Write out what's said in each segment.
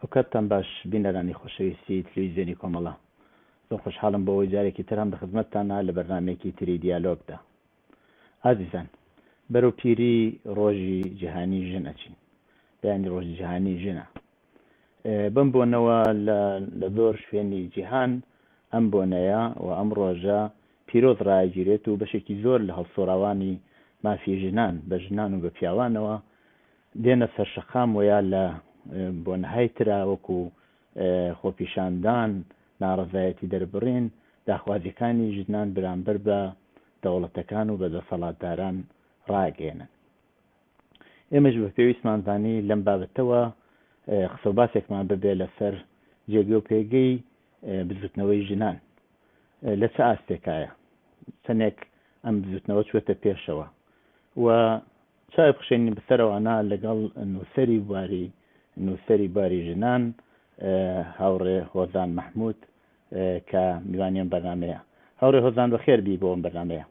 ئەوکاتتان باش بینەرانی خۆشەویستی تلویزیۆنی کۆمەڵە. زۆر خۆشحاڵم بەوەی جارێکی تر هەم لە خزمەتتانا لە بەرنامەیەکی تری دیالۆگدا. ئازیزان بەرەو پیری ڕۆژی جیهانی ژن ئەچین. بەیانی ڕۆژی جیهانی ژنە. بەم بۆنەوە لە لە زۆر شوێنی جیهان ئەم بۆنەیە و ئەم ڕۆژە پیرۆز ڕائەگیرێت و بەشێکی زۆر لە هەڵسوڕاوانی مافی ژنان بە ژنان و بە پیاوانەوە دێنە سەر شەقام و یا لە بۆنەهای ترا وەکو خۆپیشاندان، ناڕەزایەتی دەربڕین، داخوازیەکانی ژنان برامبەر بە دەوڵەتەکان و بە دەسەڵاتداران ڕائەگەیەنن. ئێمەش بە پێویستمان زانی لەم بابەتەوە قسەوباسێکمان ببێ لەسەر جێگە و پێگەی بزوتنەوەی ژنان لە چ ئاستێکایە، چەندێک ئەم بزوتنەوە چووەتە پێشەوە و چاوی بخشێنین بەسەر ئەوانە لەگەڵ نووسەری بواری نووسەری بواری ژنان هاوڕێ هۆزان مەحمود کە میوانی ئەم بەرنامەیە. هاوڕێ هۆزان بەخێر بی بۆ ئەم بەرنامەیە.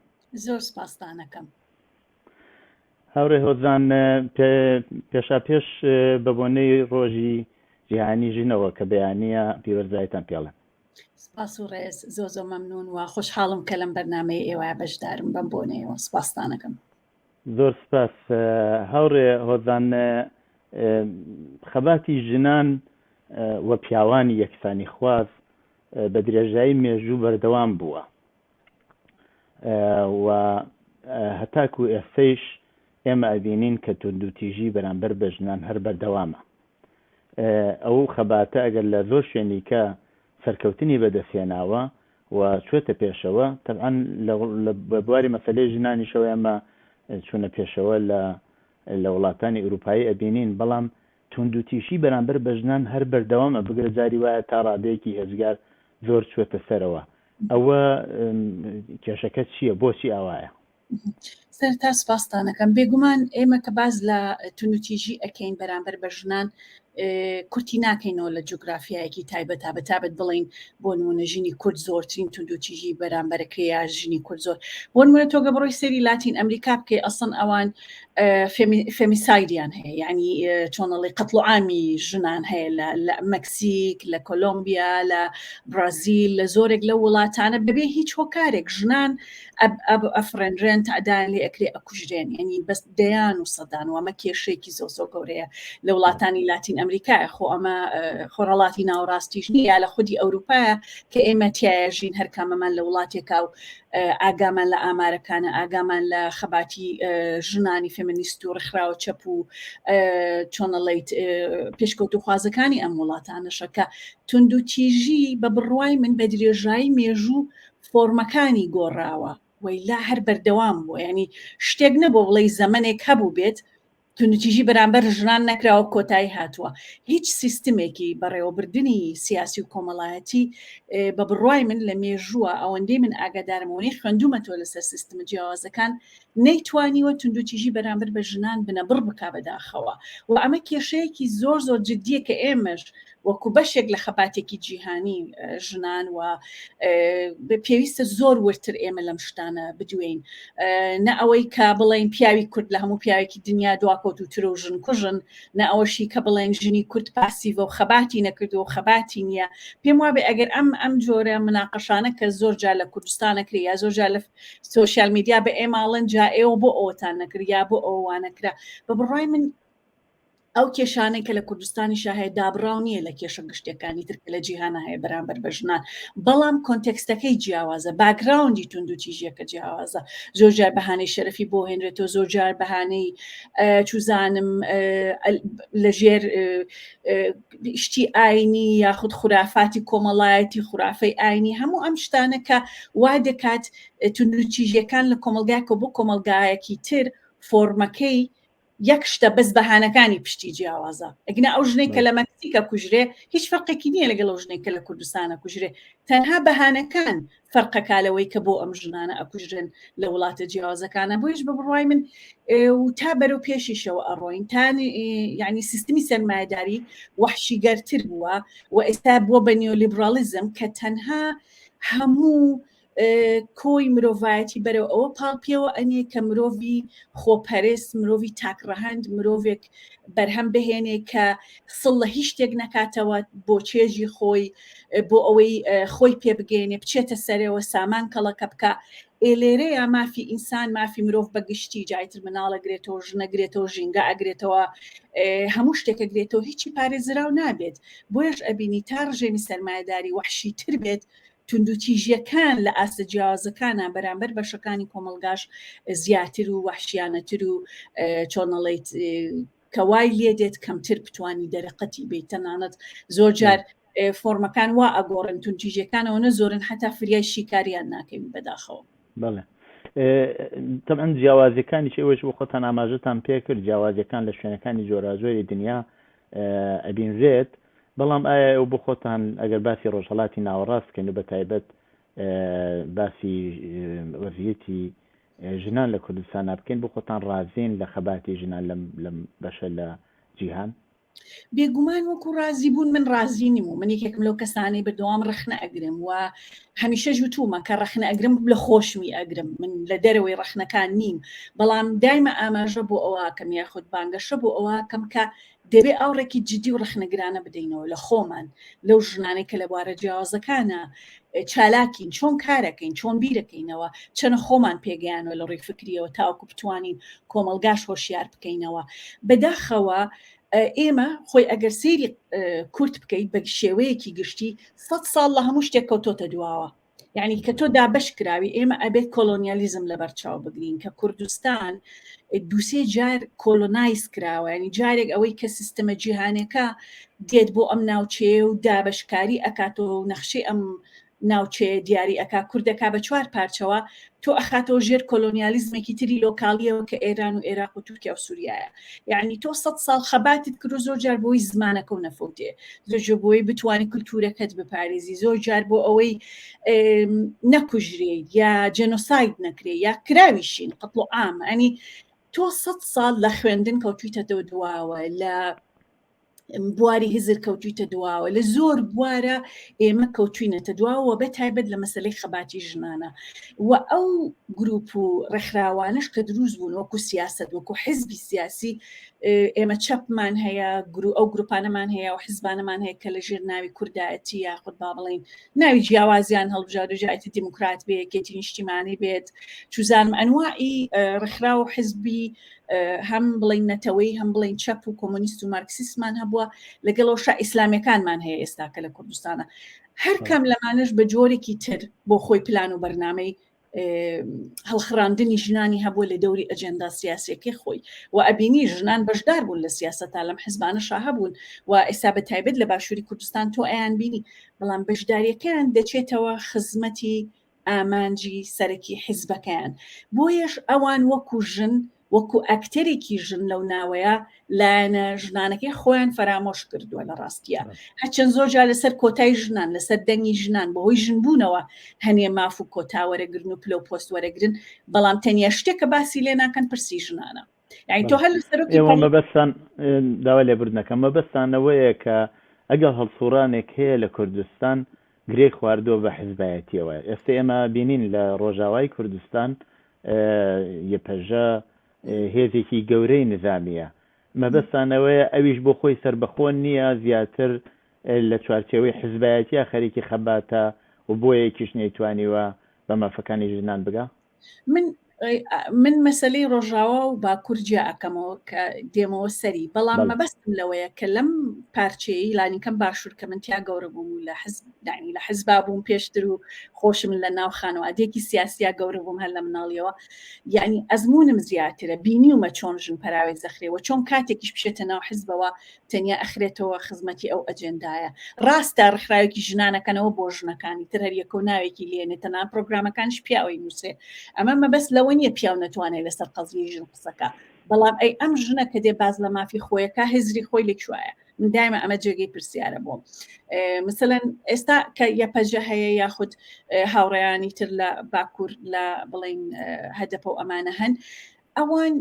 زۆر سپاستانەکەم. هاوڕێ هۆزان پێشاپێش بە بۆنەی ڕۆژی جیهانی ژنەوە کە بەیانییە پیرۆزبایتان پێڵێم. سپاس و ڕێز زۆر زۆر مەمنون و خۆشحاڵم کە لەم بەرنامەی ئێوە بەشدارم بەم بۆنەیەوە سپاستانەکەم. زۆر سپاس هاوڕێ هۆزان خەباتی ژنان و پیاوانی یەکسانیخواز بە درێژایی مێژوو بەردەوام بووە و هەتاکو ئێستەیش ئێمە ئەبینین کە توندوتیژی بەرامبەر بە ژنان هەر بەردەوامە. ئەو خەباتە ئەگەر لە زۆر شوێنی کە سەرکەوتنی بەدەستهێناوە و چووەتە پێشەوە، تەبعەن لە بواری مەسەلەی ژنانیشەوە ئێمە چوونە پێشەوە لە لە وڵاتانی ئورووپایی ئەبینین، بەڵام توندوتیژی بەرامبەر بە ژنان هەر بەردەوامە، بگرە جاری وایە تا ڕادەیەکی هێجگار زۆر چووەتە سەرەوە. ئەوە کێشەکە چییە؟ بۆچی ئاوایە؟ سەرەتا سپاستانەکەم. بێگومان ئێمە کە باس لە توندوتیژی ئەکەین بەرامبەر بە ژنان کورتی ناکەینەوە لە جوگرافیایەکی تایبەت بە تابەت بڵین بۆ نمونە ژنی کورد زۆرترین توندوتیژی بەرامبەرەکەی یا ژنی کورد زۆر بۆ نمونە تۆگە بڕۆی سەیری لاتین ئەمریکا بکەی ئەسڵەن ئەوان femicide یان هەیە یعنی چۆنەڵی قەتڵ و عامی ژنان هەیە لە مەکسیک لە کۆلۆمبیا لە برازیل لە زۆرێک لەو وڵاتانە بەبێ هیچ هۆکارێک ژنان ئەفڕێنرێن تەعدایان لێ ئەکرێ ئەکوژرێن یعنی بەس دەیان و سەدان و ئەمە کێشەیەکی زۆر زۆر گەورەیە لە وڵاتانی لاتین ئەمریکایە خۆ ئەمە خۆڕەڵاتی ناوەڕاستیش نییە لە خودی ئەوروپایە کە ئێمە تایە ژین هەرکامەمان لە وڵاتێکا و ئاگامان لە ئامارەکانە ئاگامان لە خەباتی ژنانی فێمینیست و ڕێکخراوە چەپ و چۆنەڵیت پێشکەوتوخوازەکانی ئەم وڵاتانەشە کە توندوتیژی بە بڕوای من بە درێژایی مێژوو فۆرمەکانی گۆڕاوە وەیلا هەر بەردەوام بووە ینی شتێک نەبوو بڵێ زەمنێک هەبوو بێت توندوتیژی بەرامبەر ژنان نەکراوە کۆتایی هاتووە هیچ سیستمێکی بەڕێوەبردنی سیاسی و کۆمەڵایەتی بە بڕوای من لە مێژووە ئەوەندەی من ئاگادارمەوەی خوێندومەتەوە لەسەر سیستمە جیاوازەکان نەیتوانیوە توندوتیژی بەرامبەر بە ژنان بنەبڕ بک بەداخەوە و ئەمە کێشەیەکی زۆر زۆر جدیە کە ئێمەش وەکو بەشێک لە خەباتێکی جیهانی ژنان و پێویستە زۆر وردتر ئێمە لەم شتانە بدوێین نە ئەوەی کە بڵێن پیاوی کورد لە هەموو پیاوێکی دنیا دواکەوتوتر و ژن کوژن نە ئەوەشی کە بڵێن ژنی کورد پاسیڤە و خەباتی نەکردو و خەباتی نییە پێم وابێ ئەگەر ئەم ئەم جۆرە مناقەشانە کە زۆر جار لە کوردستانە کرێ یا زۆر جار لە سۆشیال میدیا بە ئێماڵن جا ئێوە بۆ ئەوتان نەکرد یا بۆ ئەوە وانەکرا بە بڕای من ئەو کێشانەی کە لە کوردستانیشا هەیە دابڕاو نییە لە کێشە گشتیەکانی تر کە لە جیهانە هەیە بەرامبەر بە ژنان بەڵام context ەکەی جیاوازە background ی توندوتیژیەکە جیاوازە زۆر جار بەهانەی شەرەفی بۆ هێنرێتەوە زۆر جار بەهانەی چوزانم لەژێر شتی ئاینی یاخود خورافاتی کۆمەڵایەتی خورافەی ئاینی هەموو ئەم شتانە کە وا دەکات توندوتیژیەکان لە کۆمەلگاکە بۆ کۆمەلگایەکی تر فۆرمەکەی یەک شتە بەس بەهانەکانی پشتی جیاوازە ئەگنا ئەو ژنێک کە لە مەکسیکە کوژرێ هیچ فەرقێکی نییە لەگەڵ ئەو ژنێک کە لە کوردستانە کوژرێ تەنها بەهانەکان فەرقەکە لەوەی کە بۆ ئەم ژنانە ئەکوژرێن لە وڵاتە جیاوازەکانە بۆیش بە بڕوای من و تا بەرەو پێشیشەوە ئەڕۆین تا یعنی سیستمی سەرمایەداری وەحشیگەرتر بووە و ئێستا بووە بە نیۆلیبرالیزم کە تەنها هەموو. کۆی مرۆڤایەتی بەرەو ئەوە پاڵ پێوە ئەنێ کە مرۆڤی خۆپەرست، مرۆڤی تاکڕەهەند، مرۆڤێک بەرهەم بهێنێ کە سڵ لە هیچ شتێک نەکاتەوە بۆ چێژی خۆی، بۆ ئەوەی خۆی پێ بگەیەنێ، بچێتە سەرەوە، سامان کەڵەکە بکا. ئێ لێرەیا مافی ئینسان، مافی مرۆڤ بە گشتی، جا ئیتر مناڵ ئەگرێتەوە، ژن ئەگرێتەوە، ژینگە ئەگرێتەوە، هەموو شتێک ئەگرێتەوە، هیچی پارێزراو نابێت. بۆیەش ئەبینی تا ڕژێمی سەرمایەداری وەحشیتر بێت، توندوتیژیەکان لە ئاستە جیاوازەکانا بەرامبەر بەشەکانی کۆمەڵگاش زیاتر و وەحشیانەتر و چۆنەڵیت کە وای لێ دێت کەمتر بتانی دەرەقەتی بیت تەنانەت زۆر جار فۆرمەکان وا ئەگۆڕن توندتیژیەکانەوە نە زۆرن حتا فریای شیکاریان ناکەوین بەداخەوە. بەڵێ تەبعەن جیاوازیەکانیش ئێوەش بۆ خۆتان ئاماژەتان پێکرد جیاوازیەکان لە شوێنەکانی جۆراجۆری دنیا ئەبینرێت بەڵام ئایا ئێوە بۆ خۆتان ئەگەر باسی ڕۆژهەڵاتی ناوەڕاست بکەین و بە تایبەت باسی وەزیەتی ژنان لە کوردستانا بکەین بۆ خۆتان ڕازین لە خەباتی ژنان لەم لەم بەشە لە جیهان؟ بێگومان وەکو ڕازی بوون من ڕازی نیم و من یەکێکم لەو کەسانەی بەردەوام ڕەخنە ئەگرم و هەمیشە وتومە کە ڕەخنە ئەگرم لە خۆشمی ئەگرم من لە دەرەوەی ڕەخنەکان نیم بەڵام دایمە ئاماژە بۆ ئەوەکەم یاخود بانگەشە بۆ ئەوەکەم کە دەبێ ئاوڕێکی جدی و ڕەخنەگرانە بدەینەوە لە خۆمان، لەو ژنانەی کە لە بوارە جیاوازەکانە چالاکین، چۆن کارەکەین، چۆن بیرەکەینەوە، چەنە خۆمان پێگەیانوە لە ڕووی فکریەوە تاوەکو بتوانین کۆمەڵگاش هۆشیار بکەینەوە. بەداخەوە ئێمە خۆی ئەگەر سەیری کورد بکەیت بە شێوەیەکی گشتی سەد ساڵ لە هەموو شتێک کەوتۆتە دواوە. یعنی کە تۆ دابەش کراوی ئێمە ئەبێت کۆلۆنیالیزم لەبەر چاو بگرین کە کوردستان دوسێ جار colonize کراوە ینی جارێک ئەوەی کە سیستەمە جیهانەکە دێت بۆ ئەم ناوچەیە و دابەشکاری ئەکاتەوە و نەخشەی ئەم ناوچەیە دیاری ئەک کوردەکە بە چوار پارچەوە تۆ ئەخاتەوە ژێر کۆلۆنیالیزمێکی تری لۆکاڵیەوە کە ئێران و ئێراق و تورکیا و سووریایە یعنی تۆ سە ساڵ خەباتت کرد و زۆر جار بۆی زمانەکە و نەفەوتێ زۆر جار بۆی بتوانانی کولتورەکەت بپارێزی زۆر جار بۆ ئەوەی نەکوژرێیت یا جێنۆساید نەکرێ یا کراویشین قەتڵ و عام ئەنی تۆ سە ساڵ لە خوێندن کەوتویتەتەوە دواوە لە بواری هزر کەوتویتە دواوە لە زۆر بوارە ئێمە کەوتوینەتە دواوە بە تایبەت لە مەسلەی خەباتی ژنانە و ئەو گروپ و ڕێکخراوانش کە دروست بوون وەکو سیاست وەکو حزبی سیاسی ئێمە چەپمان هەیە گرو ئەو گروپانەمان هەیە و حزبانەمان هەیە کە لە ژێر ناوی کوردایەتی یاخود با بڵین ناوی جیاوازیان هەڵبژارد و جایەتی دیموکرات بێ یەکێتی نیشتیمانی بێت چوزانم ئەنواعی ڕێکخراو و حزبی هەم بڵین نەتەوەی هەم بڵین چەپ و کۆمۆنیست و مارکسیسمان هەبووە لەگەڵەوە شا ئیسلامیەکانمان هەیە ئێستا کە لە کوردستانە هەر کام لەمانەش بە جۆرێکی تر بۆ خۆی پلان و بەرنامەی هەڵخڕاندنی ژنانی هەبووە لە دەوری ئەجێندا سیاسیەکەی خۆی و ئەبینی ژنان بەشدار بوون لە سیاسەتا لەم حزبانە شاهە بوون و ئێستا بە تایبەت لە باشووری کوردستان تۆ ئەیان بینی بەڵام بەشداریەکەیان دەچێتەوە خزمەتی ئامانجی سەرەکی حیزبەکەیان بۆیەش ئەوان وەکو ژن وەکو ئەکتەرێکی ژن لەو ناوەیە لایەنە ژنانەکەی خۆیان فەرامۆش کردووە لە ڕاستیە هەرچەند زۆر جار لەسەر کۆتای ژنان لەسەر دەنگی ژنان بەهۆی ژنبوونەوە هەنێ ماف و کۆتا وەرەگرن و پلە و پۆست وەرەگرن بەڵام تەنیا شتێک کە باسی لێ ناکەن پرسی ژنانە یعنی تۆ هەر لە سەرۆکی ئێوە مەبەستان داوا لێبوردنەکەم مەبەستانەوەیە کە ئەگەر هەڵسوڕانێک هەیە لە کوردستان گرێ خواردووە بە حزبایەتیەوە ئێستا ئێمە بینین لە ڕۆژاوای کوردستان یەپەژە هێزێکی گەورەی نزامیە مەبەستان ئەوەیە ئەویش بۆ خۆی سەربەخۆ نییە زیاتر لە چوارچێوەی حزبایەتیا خەریکی خەباتە و بۆیەکیش نەیتوانیوە بە مافەکانی ژنان بگا؟ من من مەسلەی ڕۆژاوا و باکوور جیا ئەکەمەوە کە دێمەوە سەری بەڵام مەبەستم لەوەیە کە لەم پارچەیە لانیکەم باشوور کە من تیا گەورە بووم و لە حزب دانی لە حزبا بووم پێشتر و خۆشم لە ناو خانەوادێکی سیاسیا گەورە بووم هەر لە مناڵیەوە یعنی ئەزمونم زیاترە بینیومە چۆن ژن پەراوێز دەخرێەوە چۆن کاتێکیش بچێتە ناو حزبەوە تەنیا ئەخرێتەوە خزمەتی ئەو ئەجێندایە ڕاستە ڕێکخراوێکی ژنانەکەنەوە بۆ ژنەکانی تر هەر یەکە و ناوێکی لێنێ تەنان پرۆگرامەکانیش پیاوەی نووسێ ئەمە مەبەست لەوە نییە پیاو نەتوانێت لەسەر قەزیەی ژن قسەکە بەڵام ئەی ئەم ژنە کە دێ باز لە مافی خۆیەکە هزری خۆی لە کوایە من دایمە ئەمە جێگەی پرسیارە بۆم مثلەن ئێستا کە یەپەژە هەیە یاخود هاوڕێیانی تر لە باکوور لە بڵین هەدەپە و ئەمانە هەن ئەوان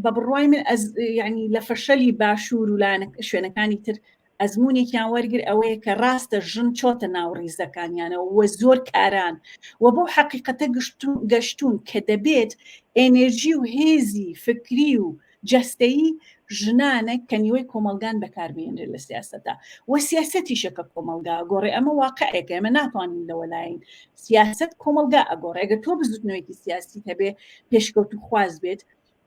بە بڕوای من ئەز یعنی لە فەشەلی باشوور و لایەنە شوێنەکانی تر ئەزموونێکیان وەرگر ئەوەیە کە ڕاستە ژن چۆتە ناو ڕیزەکانیانەوە و زۆر کاران و بەو حەقیقەتە گەشتوون کە دەبێت ئێنێرژی و هێزی فکری و جەستەیی ژنانە کە نیوەی کۆمەڵگان بەکاربهێنرێت لە سیاسەتا و سیاسەتیشە کە کۆمەڵگا ئەگۆڕێ ئەمە واقعێکە ئێمە ناتوانین لەوە لاین سیاسەت کۆمەڵگا ئەگۆڕێ ئەگەر تۆ بزوتنەوەیەکی سیاسیت هەبێ پێشکەوتوخواز بێت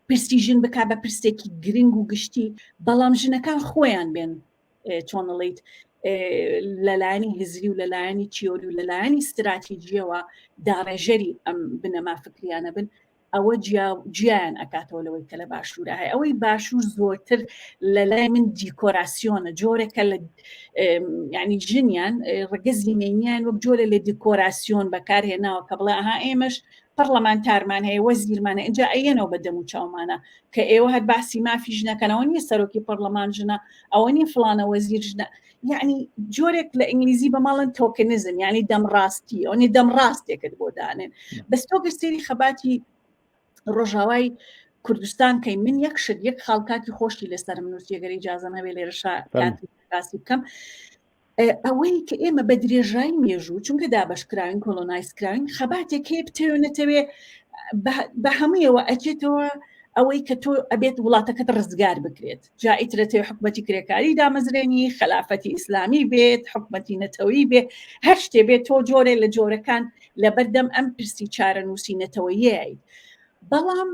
پرسی ژن بک بە پرسێکی گرنگ و گشتی بەڵام ژنەکان خۆیان بێن چۆنڵیت لەلایەنی هزری و لەلایەنی تیۆری و لەلایەنی استراتیجیەوە داڕێژەری ئەم بنەما فکریانە بن ئەوە جیایان ئەکاتەوە لەوەی کە لە باشوورە هەیە ئەوەی باشوور زۆرتر لە لای من دیکۆراسیۆنە جۆرێکە لە ینی ژنیان ڕگەزی مێینیان وەک جۆرە لە دیکۆراسیۆن بەکارهێناوە کە بڵێ ئەها ئێمەش پەرلەمانتارمان هەیە وەزیرمانە اینجا ئەیەنەوە بە دەم و چاومانە کە ئێوە هەر باسی مافی ژنەکەنەوە نیە سەرۆکی پەرلەمان ژنە ئەوە نیە فلانە وەزیر ژنە یعنی جۆرێک لە ئینگلیزی بە ماڵن tokenism یعنی دەمڕاستی ئەونی دەمڕاستێکت بۆ دانێن بەس تۆ گەر سێری خەباتی ڕۆژاوای کوردستان کەی من یەک شت یەک خاڵ کاتی خۆشی لەسەرم نووسی گەر ئیجازەم هەبێ لێرەشا کاتی باسی بکەم ئەوەی کە ئێمە بە درێژایی مێژوو چونکە دابەشکراوین colonize کراوین خەباتێک هەیە بتەوێ نەتەوێ بە هەموویەوە ئەچێتەوە ئەوەی کە تۆ ئەبێت وڵاتەکەت ڕزگار بکرێت جا ئیترەتێ حکومەتی کرێکاری دامەزرێنی خەلافەتی ئیسلامی بێت حکومەتی نەتەوەی بێ هەر شتێ بێت تۆ جۆرێ لە جۆرەکان لەبەردەم ئەم پرسی چارەنووسی نەتەوەیەیت بەڵام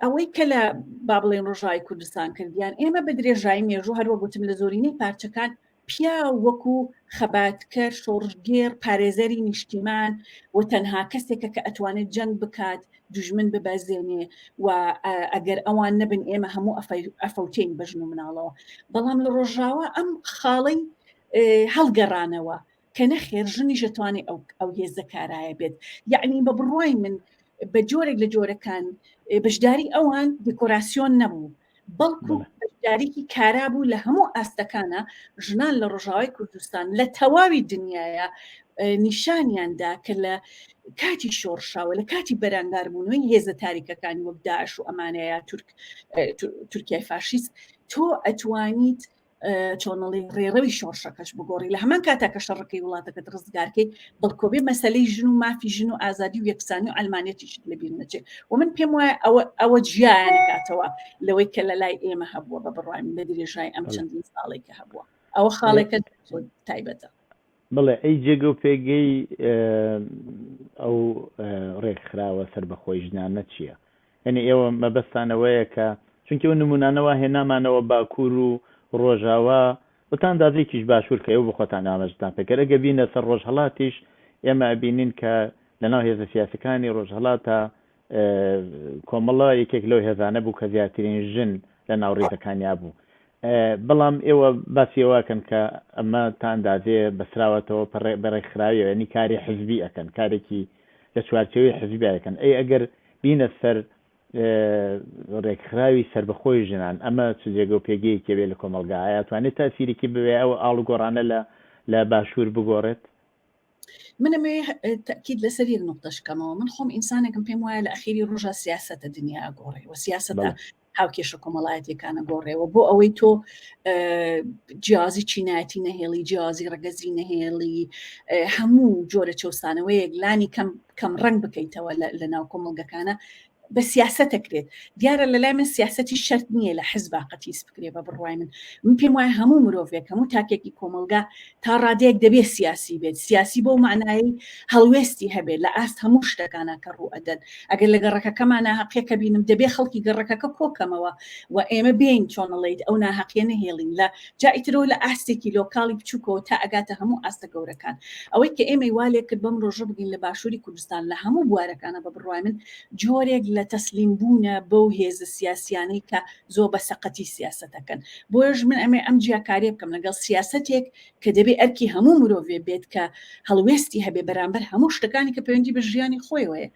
ئەوەی کە لە با بڵێن ڕۆژای کوردستان کردیان ئێمە بە درێژایی مێژوو هەروە گوتم لە زۆرینەی پارچەکان پیاو وەکو خەباتکەر شۆڕشگێڕ پارێزەری نیشتیمان و تەنها کەسێکە کە ئەتوانێت جەنگ بکات دوژمن ببەزێنێ و ئەگەر ئەوان نەبن ئێمە هەموو ئەفەوتین بە ژن و مناڵەوە بەڵام لە ڕۆژاوا ئەم خاڵەی هەڵگەڕانەوە کە نەخێر ژنیش ئەتوانێت ئەو هێزە کارایە بێت یعنی بە بڕوای من بە جۆرێک لە جۆرەکان بەشداری ئەوان دیکۆراسیۆن نەبوو بەڵکو بەشداریکی کارا بوو لە هەموو ئاستەکانە ژنان لە ڕۆژاوای کوردستان لە تەواوی دنیاە نیشانیاندا کە لە کاتی شۆڕشاوە لە کاتی بەرەنگاربوونەوەی هێزە تاریکەکانی وەک داعش و ئەمانەیە تورک تورکیای فاشیست تۆ ئەتوانیت چۆنڵی ڕێڕەوی شۆڕشەکەش بگۆڕی لە هەمان کاتا کە شەڕەکەی وڵاتەکەت ڕزگارکەی بەڵکۆ بێ مەسلەی ژن و مافی ژن و ئازادی و یەکسانی و ئەلمانەتیشت لەبیر نەچێت و من پێم وایە ئەوە ئەوە جیایانکاتەوە لەوەی کە لە لای ئێمە هەبووە بە بڕای من لە درێژای ئەم چەندین ساڵێک کە هەبووە ئەوە خاڵێکە تایبەتە. بەڵێ ئەی جێگە و پێگەی ئەو ڕێکخراوە سەربەخۆی ژنانە چییە؟ یعنی ئێوە مەبەستان ئەوەیە کە چونکی ئەو نمونانە وا هێنامانەوە باکوور و ڕۆژاوا و تا ئەندازەیەکیش باشوور کە ئێوە بۆخۆتان ئاماژەتان پێکرد ئەگەر بینە سەر ڕۆژهەڵاتیش ئێمە ئەبینین کە لەناو هێزە سیاسەکانی ڕۆژهەڵاتا کۆمەڵە یەکێک لەو هێزانە بوو کە زیاترین ژن لە ناو ڕیزەکانیا بوو بەڵام ئێوە باسی ئەوە ئەکەن کە ئەمە تا ئەندازەیە بەسراوەتەوە بە ڕێکخراویەوە یانی کاری حزبی ئەکەن کارێکی لە چوارچێوەی حزبیا ئەکەن ئەی ئەگەر بینە سەر ڕێکخراوی سەربەخۆی ژنان ئەمە چ جێگە و پێگەیەکی بێ لە کۆمەڵگا ئایا توانێت تاسیرێکی ببێ ئەو ئاڵوگۆڕانە لە لە باشوور بگۆڕێت؟ من ئەمەوێ تەئکید لەسەر یەک نقطەش کەمەوە من خۆم ئینسانێکم پێم وایە لە ئەخیری ڕۆژە سیاسەتە دنیا گۆڕێ و سیاسەتە هاوکێشە کۆمەڵایەتیەکانە گۆڕێەوە بۆ ئەوەی تۆ جیازی چینایەتی نەهێڵی جیازی ڕگەزی نەهێڵی هەموو جۆرە چەسانەوەیەک لانی کەم کەم ڕنگ بکەیتەوە لە ناو کۆمەڵگەکانە بە سیاسەت ئەکرێت دیارە لە لای من سیاسەتی شەرت نییە لە حزبا قەتیس بکرێ بە بڕوای من من پێم وایە هەموو مرۆڤێک هەموو تاکێکی کۆمەڵگا تا ڕادەیەک دەبێت سیاسی بێت سیاسی بۆ معنایی هەڵوێستی هەبێت لە ئاست هەموو شتەکانە کە ڕوو ئەدەن ئەگەر لە گەڕەکەکەمان ناهەقیەکە بینم دەبێ خەڵکی گەڕەکەکە کۆکەمەوە و ئێمە بێین چۆنەڵیت ئەو ناهەقیە نەهێڵین لە جا ئیترەوە لە ئاستێکی local ی بچووکەوە تا ئەگاتە هەموو ئاستە گەورەکان ئەوەی کە ئێمەی وا لێ کرد بەم ڕۆژە بگەین لە باشووری کوردستان لە هەموو بوارەکانە بە بڕوای من جۆرێک لە تەسلیم بوونە بەو هێزە سیاسیانەی کە زۆر بە سەقەتی سیاسەتەکەن بۆیەش من ئەمێ ئەم جیاکاریە بکەم لەگەڵ سیاسەتێک کە دەبێ ئەرکی هەموو مرۆڤێ بێت کە هەڵوێستی هەبێ بەرامبەر هەموو شتەکانی کە پەیوەندی بە ژیانی خۆیەوەیە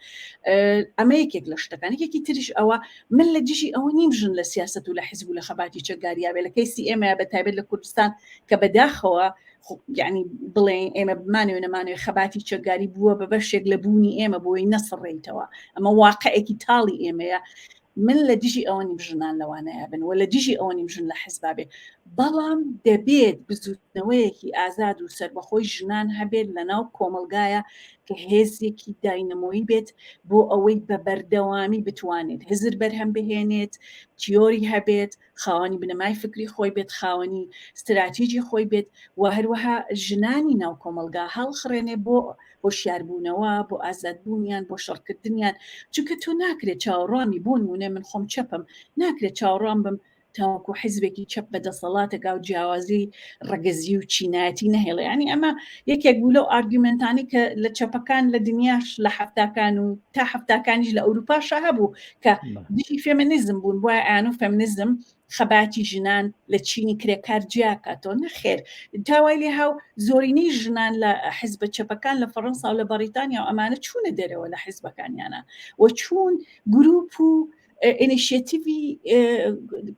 ئەمە یەکێک لە شتەکان یەکێکی تریش ئەوە من لە دژی ئەوە نیم ژن لە سیاسەت و لە حزب و لە خەباتی چەکداریا بێ لە کەیسی ئێمە بە تایبەت لە کوردستان کە بەداخەوە یعنی بڵێن ئێمە بمانەوێ نەمانەوێ خەباتی چەکداری بووە بە بەشێک لە بوونی ئێمە بۆی نەسڕێیتەوە ئەمە واقعێکی تاڵی ئێمەیە من لە دژی ئەوە نیم ژنان لەوانەیە بن و لە دژی ئەوە نیم ژن لە حزبا بێ. بەڵام دەبێت بزوتنەوەیەکی ئازاد و سەربەخۆی ژنان هەبێت لە ناو کۆمەڵگایە کە هێزێکی داینەمۆیی بێت بۆ ئەوەی بە بەردەوامی بتوانێت هزر بەرهەم بهێنێت، تیۆری هەبێت، خاوەنی بنەمای فکری خۆی بێت، خاوەنی ستراتیجی خۆی بێت و هەروەها ژنانی ناو کۆمەڵگا هەڵخڕێنێ بۆ هۆشیاربوونەوە، بۆ ئازادبوونیان، بۆ شەڕکردنیان، چونکە تۆ ناکرێت چاوەڕوانی بۆ نموونە من خۆم چەپم، ناکرێت چاوەڕوان بم تاوەکو حیزبێکی چەپ بە دەسەڵاتەکا و جیاوازی ڕەگەزی و چینایەتی نەهێڵێ ینی ئەمە یەکێک بوو لەو ئارگومنتانی کە لە چەپەکان لە دنیاش لە حەفتاکان و تا حەفتاکانیش لە ئەوروپاشا هەبوو کە دژی فێمنیزم بوون وایە ئەیان و فێمنیزم خەباتی ژنان لە چینی کرێکار جیاکاتەوە نەخێر تاوای لێ هاو زۆرینەی ژنان لە حیزبە چەپەکان لە فەڕەنسا و لە بەڕیتانیا و ئەمانە چوونە دەرەوە لە حیزبەکانیانە و چوون گروپ و ئینیشیەتیڤی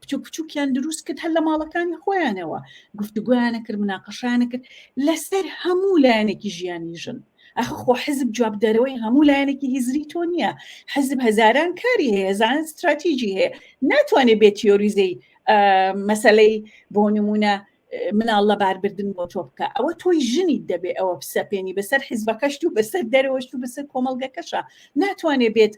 بچوک بچووکیان دروست کرد هەر لە ماڵەکانی خۆیانەوە گفتوگۆیانە کرد مناقەشانە کرد لەسەر هەموو لایەنێکی ژیانی ژن ئەخ خۆ حزب جوابدەرەوەی هەموو لایەنێکی هزری تۆ نییە حزب هەزاران کاری هەیە هەزاران استراتیژی هەیە ناتوانێت بێ تیۆریزەی مەسلەی بۆ نمونە مناڵ لەباربردن بۆ تۆ بکە ئەوە تۆی ژنیت دەبێ ئەوە بسەپێنی بەسەر حیزبەکەشت و بەسەر دەرەوەشت و بەسەر کۆمەڵگەکەشە ناتوانێ بێت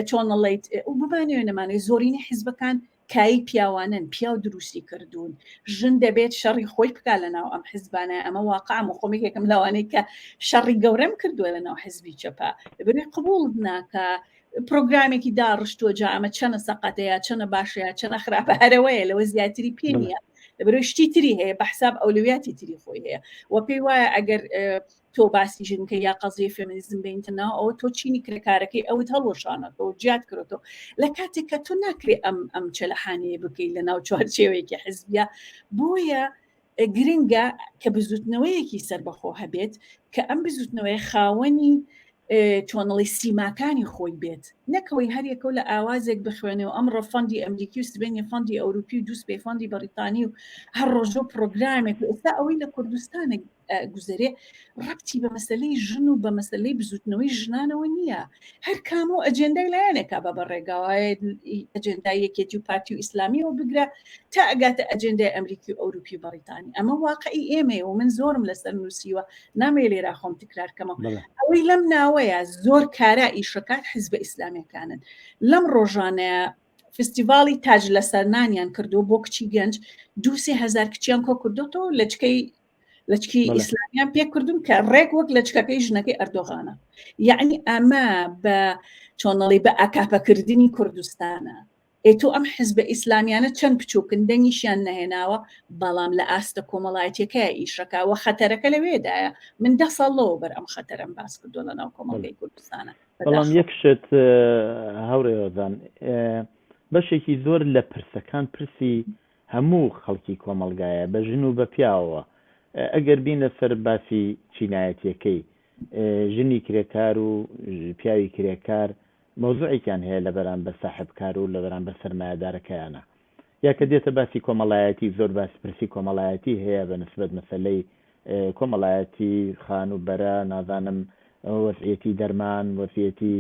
چۆنەڵیت و بمانەوێ نەمانێ زۆرینە حیزبەکان کایی پیاوانن پیاو دروستی کردوون ژن دەبێت شەڕی خۆی بکا لە ناو ئەم حزبانە ئەمە واقعم و خۆم یەکێکم لەوانەی کە شەڕی گەورەم کردووە لە ناو حزبی چەپە دەبێت قبوڵ ناکە پرۆگرامێکی داڕشتووە جا ئەمە چەنە سەقەتە یا چەنە باشە یا چەنە خراپە هەرەوەیە لەوە زیاتری پێ نییە لەبەرەوەی شتی تری هەیە بە حساب ئەولەویاتی تری خۆی هەیە و پێی وایە ئەگەر تۆ باسی ژنکە یا قەزیە فێمینیزم بینتە ناو ئەوە تۆ چینی کرێکارەکەی ئەوت هەڵوەشانەتەوە جیات کرۆتەوە لە کاتێک کە تۆ ناکرێ ئەم ئەم چەلەحانەیە بکەیت لە ناو چوارچێوەیەکی حزبیا بۆیە گرنگە کە بزوتنەوەیەکی سەربەخۆ هەبێت کە ئەم بزوتنەوەی خاوەنی چۆنڵی سیماکانی خۆی بێت نەکەوەی هەریەکەو لە ئاوازێک بخوێنێ و ئەمڕۆ فەندی ئەمریکی و سبێنێ فەندی ئەوروپی و دووسپێ فەندی بەریتانی و هەر ڕۆژە و پرۆگرامێک و ئێستا ئەوەی لە کوردستانە گوزەرێ ڕەبتی بە مەسلەی ژن و بە مەسلەی بزوتنەوەی ژنانەوە نییە هەر کام و ئەجێندای لایەنێکا بە بەڕێگاوە ئەجێندای یەکێتی و پارتی و ئیسلامیەوە بگرە تا ئەگاتە ئەجێندای ئەمریکی و ئەوروپی و بەڕیتانی ئەمە واقعی ئێمەیە و من زۆرم لەسەر نووسیوە نامەوێ لێرا خۆم تکرار کەمەوە ئەوەی لەم ناوەیە زۆر کارا ئیشەکات حزبە ئیسلامیەکانن لەم ڕۆژانەیە فستیڤاڵی تاج لەسەرنانیان کردو بۆ کچی گەنج دوسێ هزار کچیان کۆ کردوتەوە لەچکەی لەچکی ئیسلامیان پێ کردوون کە ڕێک وەک لەچکەکەی ژنەکەی ئەردۆغانە یعنی ئەمە بە چۆنەڵی بە ئاکاپەکردنی کوردستانە ئێ تۆ ئەم حزبە ئیسلامیانە چەند بچووکن دەنگیشیان نەهێناوە بەڵام لە ئاستە کۆمەڵایەتیەکەیا ئیشەکا وە خەتەرەکە لەوێدایە من دە ساڵ لەوە بەر ئەم خەتەرەم باس کردووە لە ناو کۆمەڵگەی کوردستانە بەڵام یەک شت هاوڕێ هۆزان بەشێکی زۆر لە پرسەکان پرسی هەموو خەڵکی کۆمەڵگایە بە ژن و بە پیاوەوە ئەگەر بین لەسەر باسی چینایەتیەکەی ژنی کرێکار و پیاوی کرێکار مەوزوعێکیان هەیە لە بەرامبەر ساحێبکار و لە بەرامبەر سەرمایەدارەکەیانە یا کە دێتە باسی کۆمەڵایەتی زۆر باسی پرسی کۆمەڵایەتی هەیە بە نسبەت مەسەلەی کۆمەڵایەتی خانووبەرە نازانم وەزعیەتی دەرمان وەزعیەتی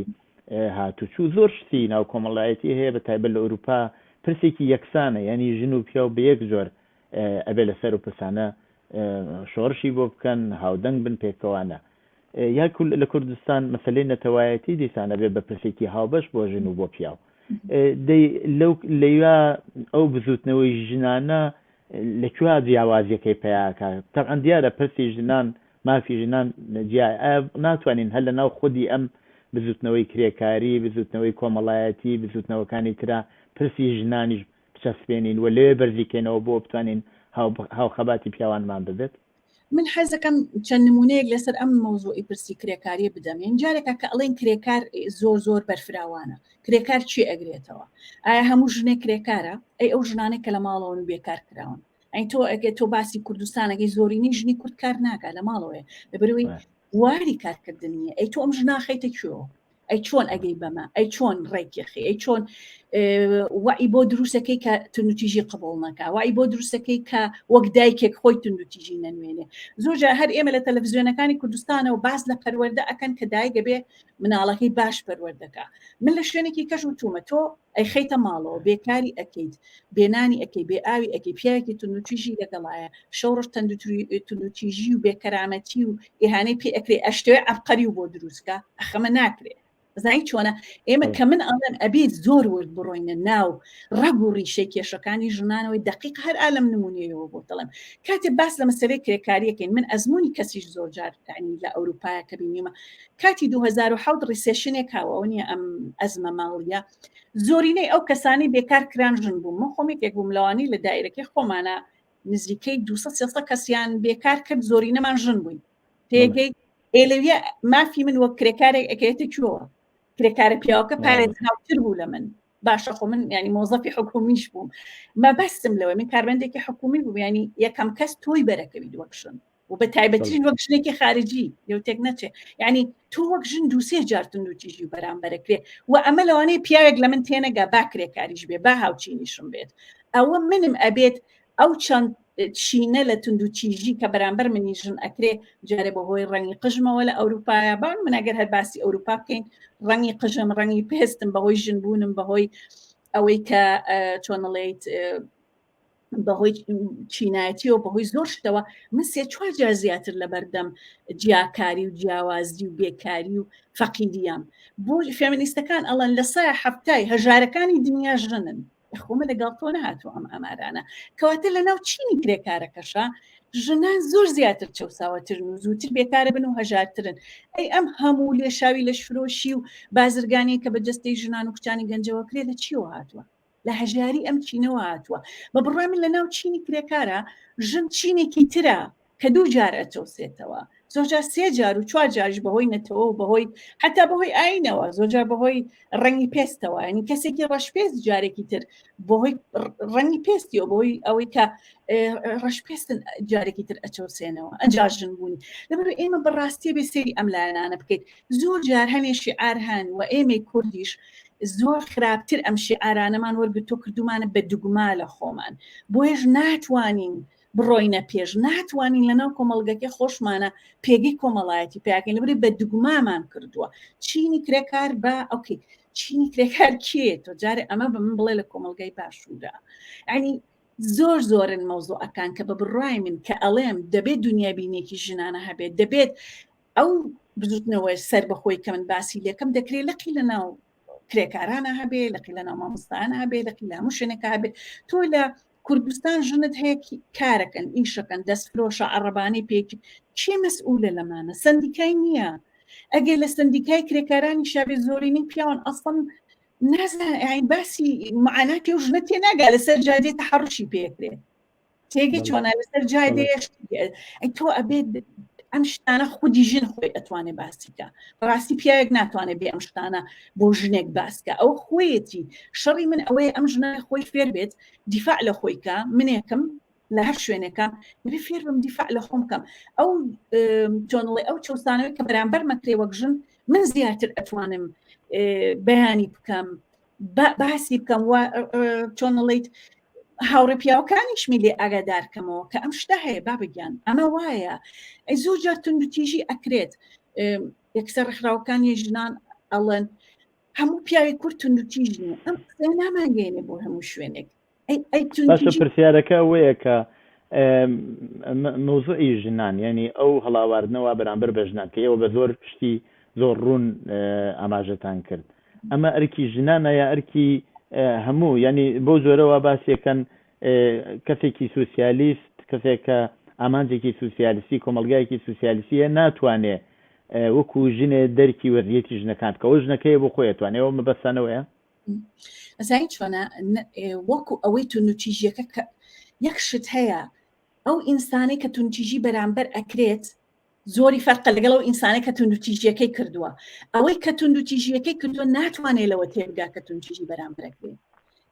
هاتوچوو زۆر شتی ناو کۆمەڵایەتی هەیە بە تایبەت لە ئەوروپا پرسێکی یەکسانە یعنی ژن و پیاو بە یەک جۆر ئەبێ لەسەر و پرسانە شۆڕشی بۆ بکەن هاودەنگ بن پێکەوانە یا لە کوردستان مەسەلەی نەتەوایەتی دیسان ئەبێ بە پرسێکی هاوبەش بۆ ژن و بۆ پیاو دەی لەو لەویا ئەو بزوتنەوەی ژنانە لە کوێ جیاوازیەکەی پیاکە تەبعەن دیارە پرسی ژنان مافی ژنان جیایە ئایا ناتوانین هەر لە ناو خودی ئەم بزوتنەوەی کرێکاری بزوتنەوەی کۆمەڵایەتی بزوتنەوەکانی ترا پرسی ژنانیش بچەسپێنین و لەوێ بەرزی کەینەوە بۆ بتوانین هاوخەباتی پیاوانمان ببێت؟ من حەزەکەم چەند نمونەیەک لەسەر ئەم مەوزوعی پرسی کرێکاریە بدەم یان جارێکە کە ئەڵێن کرێکار زۆر زۆر بەرفراوانە کرێکار چی ئەگرێتەوە ئایا هەموو ژنێک کرێکارە ئەی ئەو ژنانێک کە لە ماڵەوەن و بێکار کراون ئەی تۆ ئەگە تۆ باسی کوردستانەکەی زۆرینەی ژنی کورد کار ناکا لە ماڵەوەیە لەبەرەوەی بواری کارکردن نییە ئەی تۆ ئەم ژناخەیتە کوێوە؟ ئەی چۆن ئەگەی بەمە ئەی چۆن ڕێکیخی ئەی چۆن وعی بۆ دروستەکەی کە توندوتیژی قبول نەکا وعی بۆ دروستەکەی کە وەک دایکێک خۆی توندوتیژی نەنوێنێ زۆر جار هەر ئێمە لە تەلەڤزیۆنەکانی کوردستانەوە باس لە پەروەردە ئەکەن کە دایکە بێ مناڵەکەی باش پەروەردەکە من لە شوێنێکی کەش وتومە تۆ ئەیخەیتە ماڵەوە بێکاری ئەکەیت بێنانی ئەکەی بێ ئاوی ئەکەی پیاوێکی توندوتیژی لەگەڵایە شەو ڕۆژ توندوتیژی و بێکەرامەتی و ئیهانەی پێ ئەکرێ ئەشتەوێ عەبقەری و بۆ دروستکە ئەخەمە ناکرێ زانی چۆنە ئێمە کە من ئەڵێم ئەبێ زۆر ورد بڕۆینە ناو ڕەگ و ڕیشەی کێشەکانی ژنانەوەی دقیق هەر ئالم نمونەیەوە بۆ دەڵێم کاتێ باس لە مەسەلەی کرێکاریەکەین من ئەزمموی کەسیش زۆر جار ینی لە ئەوروپایە کە بینیمە کاتی 2007 recession ێک هاوە نیە ئەم ئەزمە ماڵیە زۆرینەی ئەو کەسانی بێکار کران ژن بوو من خۆم یەکێک بووم لەوانی لە دایرەکەی خۆمانە نزیکەی 200 کەسیان بێکار کرد زۆرینەمان ژن بووین تێگەی ئێلەویە مافی من وەک کرێکارێک ئەکەوێتە کوێوە کرێکارە پیاوەکە پارێزراوتر بوو لە من باشە خۆ من ینی مۆزەفی حکومیش بووم مەبەستم لەوەی من کارمەندێکی حکومی بووم ینی یەکەم کەس تۆی بەرەکەویت وەک ژن و بە تایبەتیش وەک ژنێکی خارجی لەو تێک نەچێ یعنی تۆ وەک ژن دووسێ جار توندوتیژی و بەرامبەرەکرێ و ئەمە لەوانەیە پیاوێک لە من تێنەگا با کرێکاریش بێ با هاوچینیشم بێت ئەوە منم ئەبێت ئەو چەند چینە لە توندوتیژی کە بەرامبەر منی ژن ئەکرێ جارێ بەهۆی ڕەنگی قژمەوە لە ئەوروپایە بان من ئەگەر هەر باسی ئەوروپا بکەین ڕەنگی قژم ڕەنگی پێستم بەهۆی ژنبوونم بەهۆی ئەوەی کە چۆنڵیت بەهۆی چینایەتیەوە بەهۆی زۆر شتەوە من سێ چوار جار زیاتر لە بەردەم جیاکاری و جیاوازی و بێکاری و فەقیریام بۆ فێمینیستەکان ئەڵەن لە سای هەفتای هەژارەکانی دنیا ژنن خۆمە لەگەڵ تۆ نەهاتوو ئەم ئامارانە کەواتە لە ناو چینی کرێکارەکەشە ژنان زۆر زیاتر چەساوەترن و زووتر بێکارە بن و هەژارترن ئەی ئەم هەموو لێشاوی لە شفرۆشی و بازرگانی کە بە جستەی ژنان و کچانی گەنجەوە کرێ لە چیەوە هاتووە لە هەژاری ئەم چینەوە هاتووە بە بڕای من لە ناو چینی کرێکارە ژن چینێکی ترە کە دوو جار ئەچەوسێتەوە زۆرجار سێ جار و چوار جاریش بەهۆی نەتەوە و بەهۆی حتا بەهۆی ئاینەوە زۆرجار بەهۆی ڕەنگی پێستەوە ینی کەسێکی ڕەشپێست جارێکی تر بەهۆی ڕەنگی پێستیەوە بەهۆی ئەوەی کە ڕەشپێستن جارێکی تر ئەچەوسێنەوە ئەجا ژن بوونی لەبەر ئێمە بەڕاستیە بێ سەیری ئەم لایەنانە بکەیت زۆر جار هەنێ شیعار هەن و ئێمەی کوردیش زۆر خراپتر ئەم شیعارانەمان وەرگرتوو کردومانە بە دوگما لە خۆمان بۆیەش ناتوانین بڕۆینە پێش ناتوانین لەناو کۆمەڵگەکەی خۆشمانە پێگەی کۆمەڵایەتی پیاکەین لەبری بە دوگمامان کردووە چینی کرێکار بە ئۆکەی چینی کرێکار کێ تۆ جارێ ئەمە بە من بڵێ لە کۆمەڵگای باشوورە ینی زۆر زۆرن مەوزوعەکان کە بە بڕای من کە ئەڵێم دەبێت دنیابینێکی ژنانە هەبێت دەبێت ئەو بزوتنەوەی سەر بەخۆی کە من باسی لەکەم دەکرێت لەقی لە ناو کرێکارانە هەبێ لەقی لە ناو مامۆستایانە هەبێ لەقی لە هەموو شوێنێکا هەبێ تۆ لە کوردستان ژنت هەیە کارەکەن ئیشەکەن دەستفرۆشە عەڕەبانەی پێکی کێ مەسئولە لەمانە سەندیکای نییە ئەگەر لە سەندیکای کرێکارانی شابێ زۆرینەی پیاوان ئەسڵەن نازانین باسی معاناتی و ژنە تێناگا لەسەر جادەی تەحەڕوشی پێکرێ تێگەی چۆنە لەسەر جادەیە ئەی تۆ ئەبێت ئەم شتانە خودی ژن خۆی ئەتوانێ باسیکە بەڕاستی پیاوێک ناتوانێت بێ ئەم شتانە بۆ ژنێک باسکە ئەو خۆیەتی شەڕی من ئەوەیە ئەم ژنە خۆی فێر بێت دیفاع لە خۆی کە منێکم لە هەر شوێنێکە دەبێ فێر بم دیفاع لە خۆم بکەم ئەو چۆنڵێ ئەو چەوسانەوەی کە بەرامبەر مەکرێ وەک ژن من زیاتر ئەتوانم بەیانی بکەم باسی بکەم و چۆنڵیت هاوڕێ پیاوەکانیشمی لێ ئاگادار کەمەوە کە ئەم شتە هەیە بابە گیان ئەمە وایە ئەی زۆر جار توندوتیژی ئەکرێت یەکسەر ڕێکخراوەکانی ژنان ئەڵێن هەموو پیاوی کورد توندوتیژ نییە ئەم قسەیە نامانگەیەنێ بۆ هەموو شوێنێک باشە پرسیارەکە ئەوەیە کە مەوزوعی ژنان یعنی ئەو هەڵاواردنەوە بەرامبەر بە ژنان کە ئێوە بە زۆر شتی زۆر ڕوون ئاماژەتان کرد ئەمە ئەرکی ژنانە یا ئەرکی هەموو یعنی بەو جۆرەوە باسیەکەن کەسێکی سوسیالیست کەسێک کە ئامانجێکی سوسیالیستی کۆمەلگایەکی سوسیالیستیە ناتوانێ وەکو ژنێ دەرکی وەزیەتی ژنەکان بکەەوە ژنەکەی بۆ خۆی توانێەوە مەبەستانەوەیە ئەزانی چۆنە وەکو ئەوەی توندوتیژیەکە کە یەک شت هەیە ئەو ئینسانەی کە توندتیژی بەرامبەر ئەکرێت زۆری فەرقە لەگەڵ ئەو ئینسانەی کە توندوتیژیەکەی کردووە ئەوەی کە توندوتیژیەکەی کردووە ناتوانێت لەوە تێبگا کە توندتیژی بەرامبەر ئەکرێت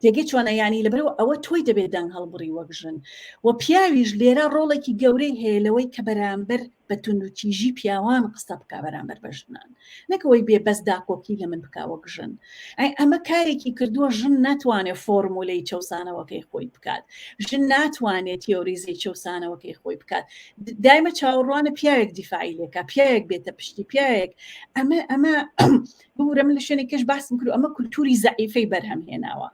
تێگەی چۆنە ینی لەبەرەوە ئەوە تۆی دەبێت دەنگ هەڵبڕی وەک ژن و پیاویش لێرە ڕۆڵێکی گەورەی هەیە لەوەی کە بەرامبەر بە توندوتیژی پیاوان قسە بکا بەرامبەر بە ژنان نەکەوەی بێ بەس داکۆکی لە من بکا وەک ژن. ئەی ئەمە کارێکی کردووە ژن ناتوانێت فۆرمولەی چەوسانەوەکەی خۆی بکات، ژن ناتوانێت تیۆریزەی چەوسانەوەکەی خۆی بکات. دایمە چاوەڕوانە پیاوێک دیفاعی لێکا، پیاوێک بێتە پشتی پیاوێک. ئەمە ئەمە ببورە من لە شوێنێکەش باسم کرد ئەمە کولتوری زەعیفەی بەرهەم هێناوە.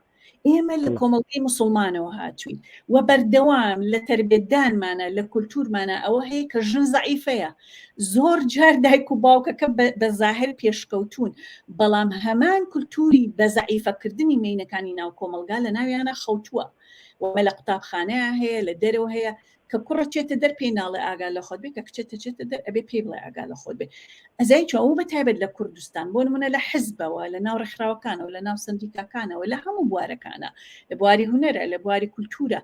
ئێمە لە کۆمەڵگەی مسلمانەوە هاتوین و بەردەوام لە تربێتدانمانە لە کولتورمانە ئەوە هەیە کە ژن زەعیفەیە زۆر جار دایک و باوکەکە بە زاهر پێشکەوتون بەڵام هەمان کولتوری بە زەعیفەکردنی مینەکانی ناو کۆمەڵگا لە ناویانە خەوتووە ومە لە قوتابخانەیە هەیە لە دەرەوە هەیە کە کوڕە چێتە دەر پێی ناڵێ ئاگا لە خۆت بێ کە کچە تەچێتە دەر ئەبێ پێی بڵێ ئاگا لە خۆت بێ ئەزای چۆن و بە تایبەت لە کوردستان بۆ نمونە لە حزبەوە لە ناو ڕێکخراوەکانەوە لە ناو سندیکاکانەوە لە هەموو بوارەکانە لە بواری هونەرە لە بواری کولتورە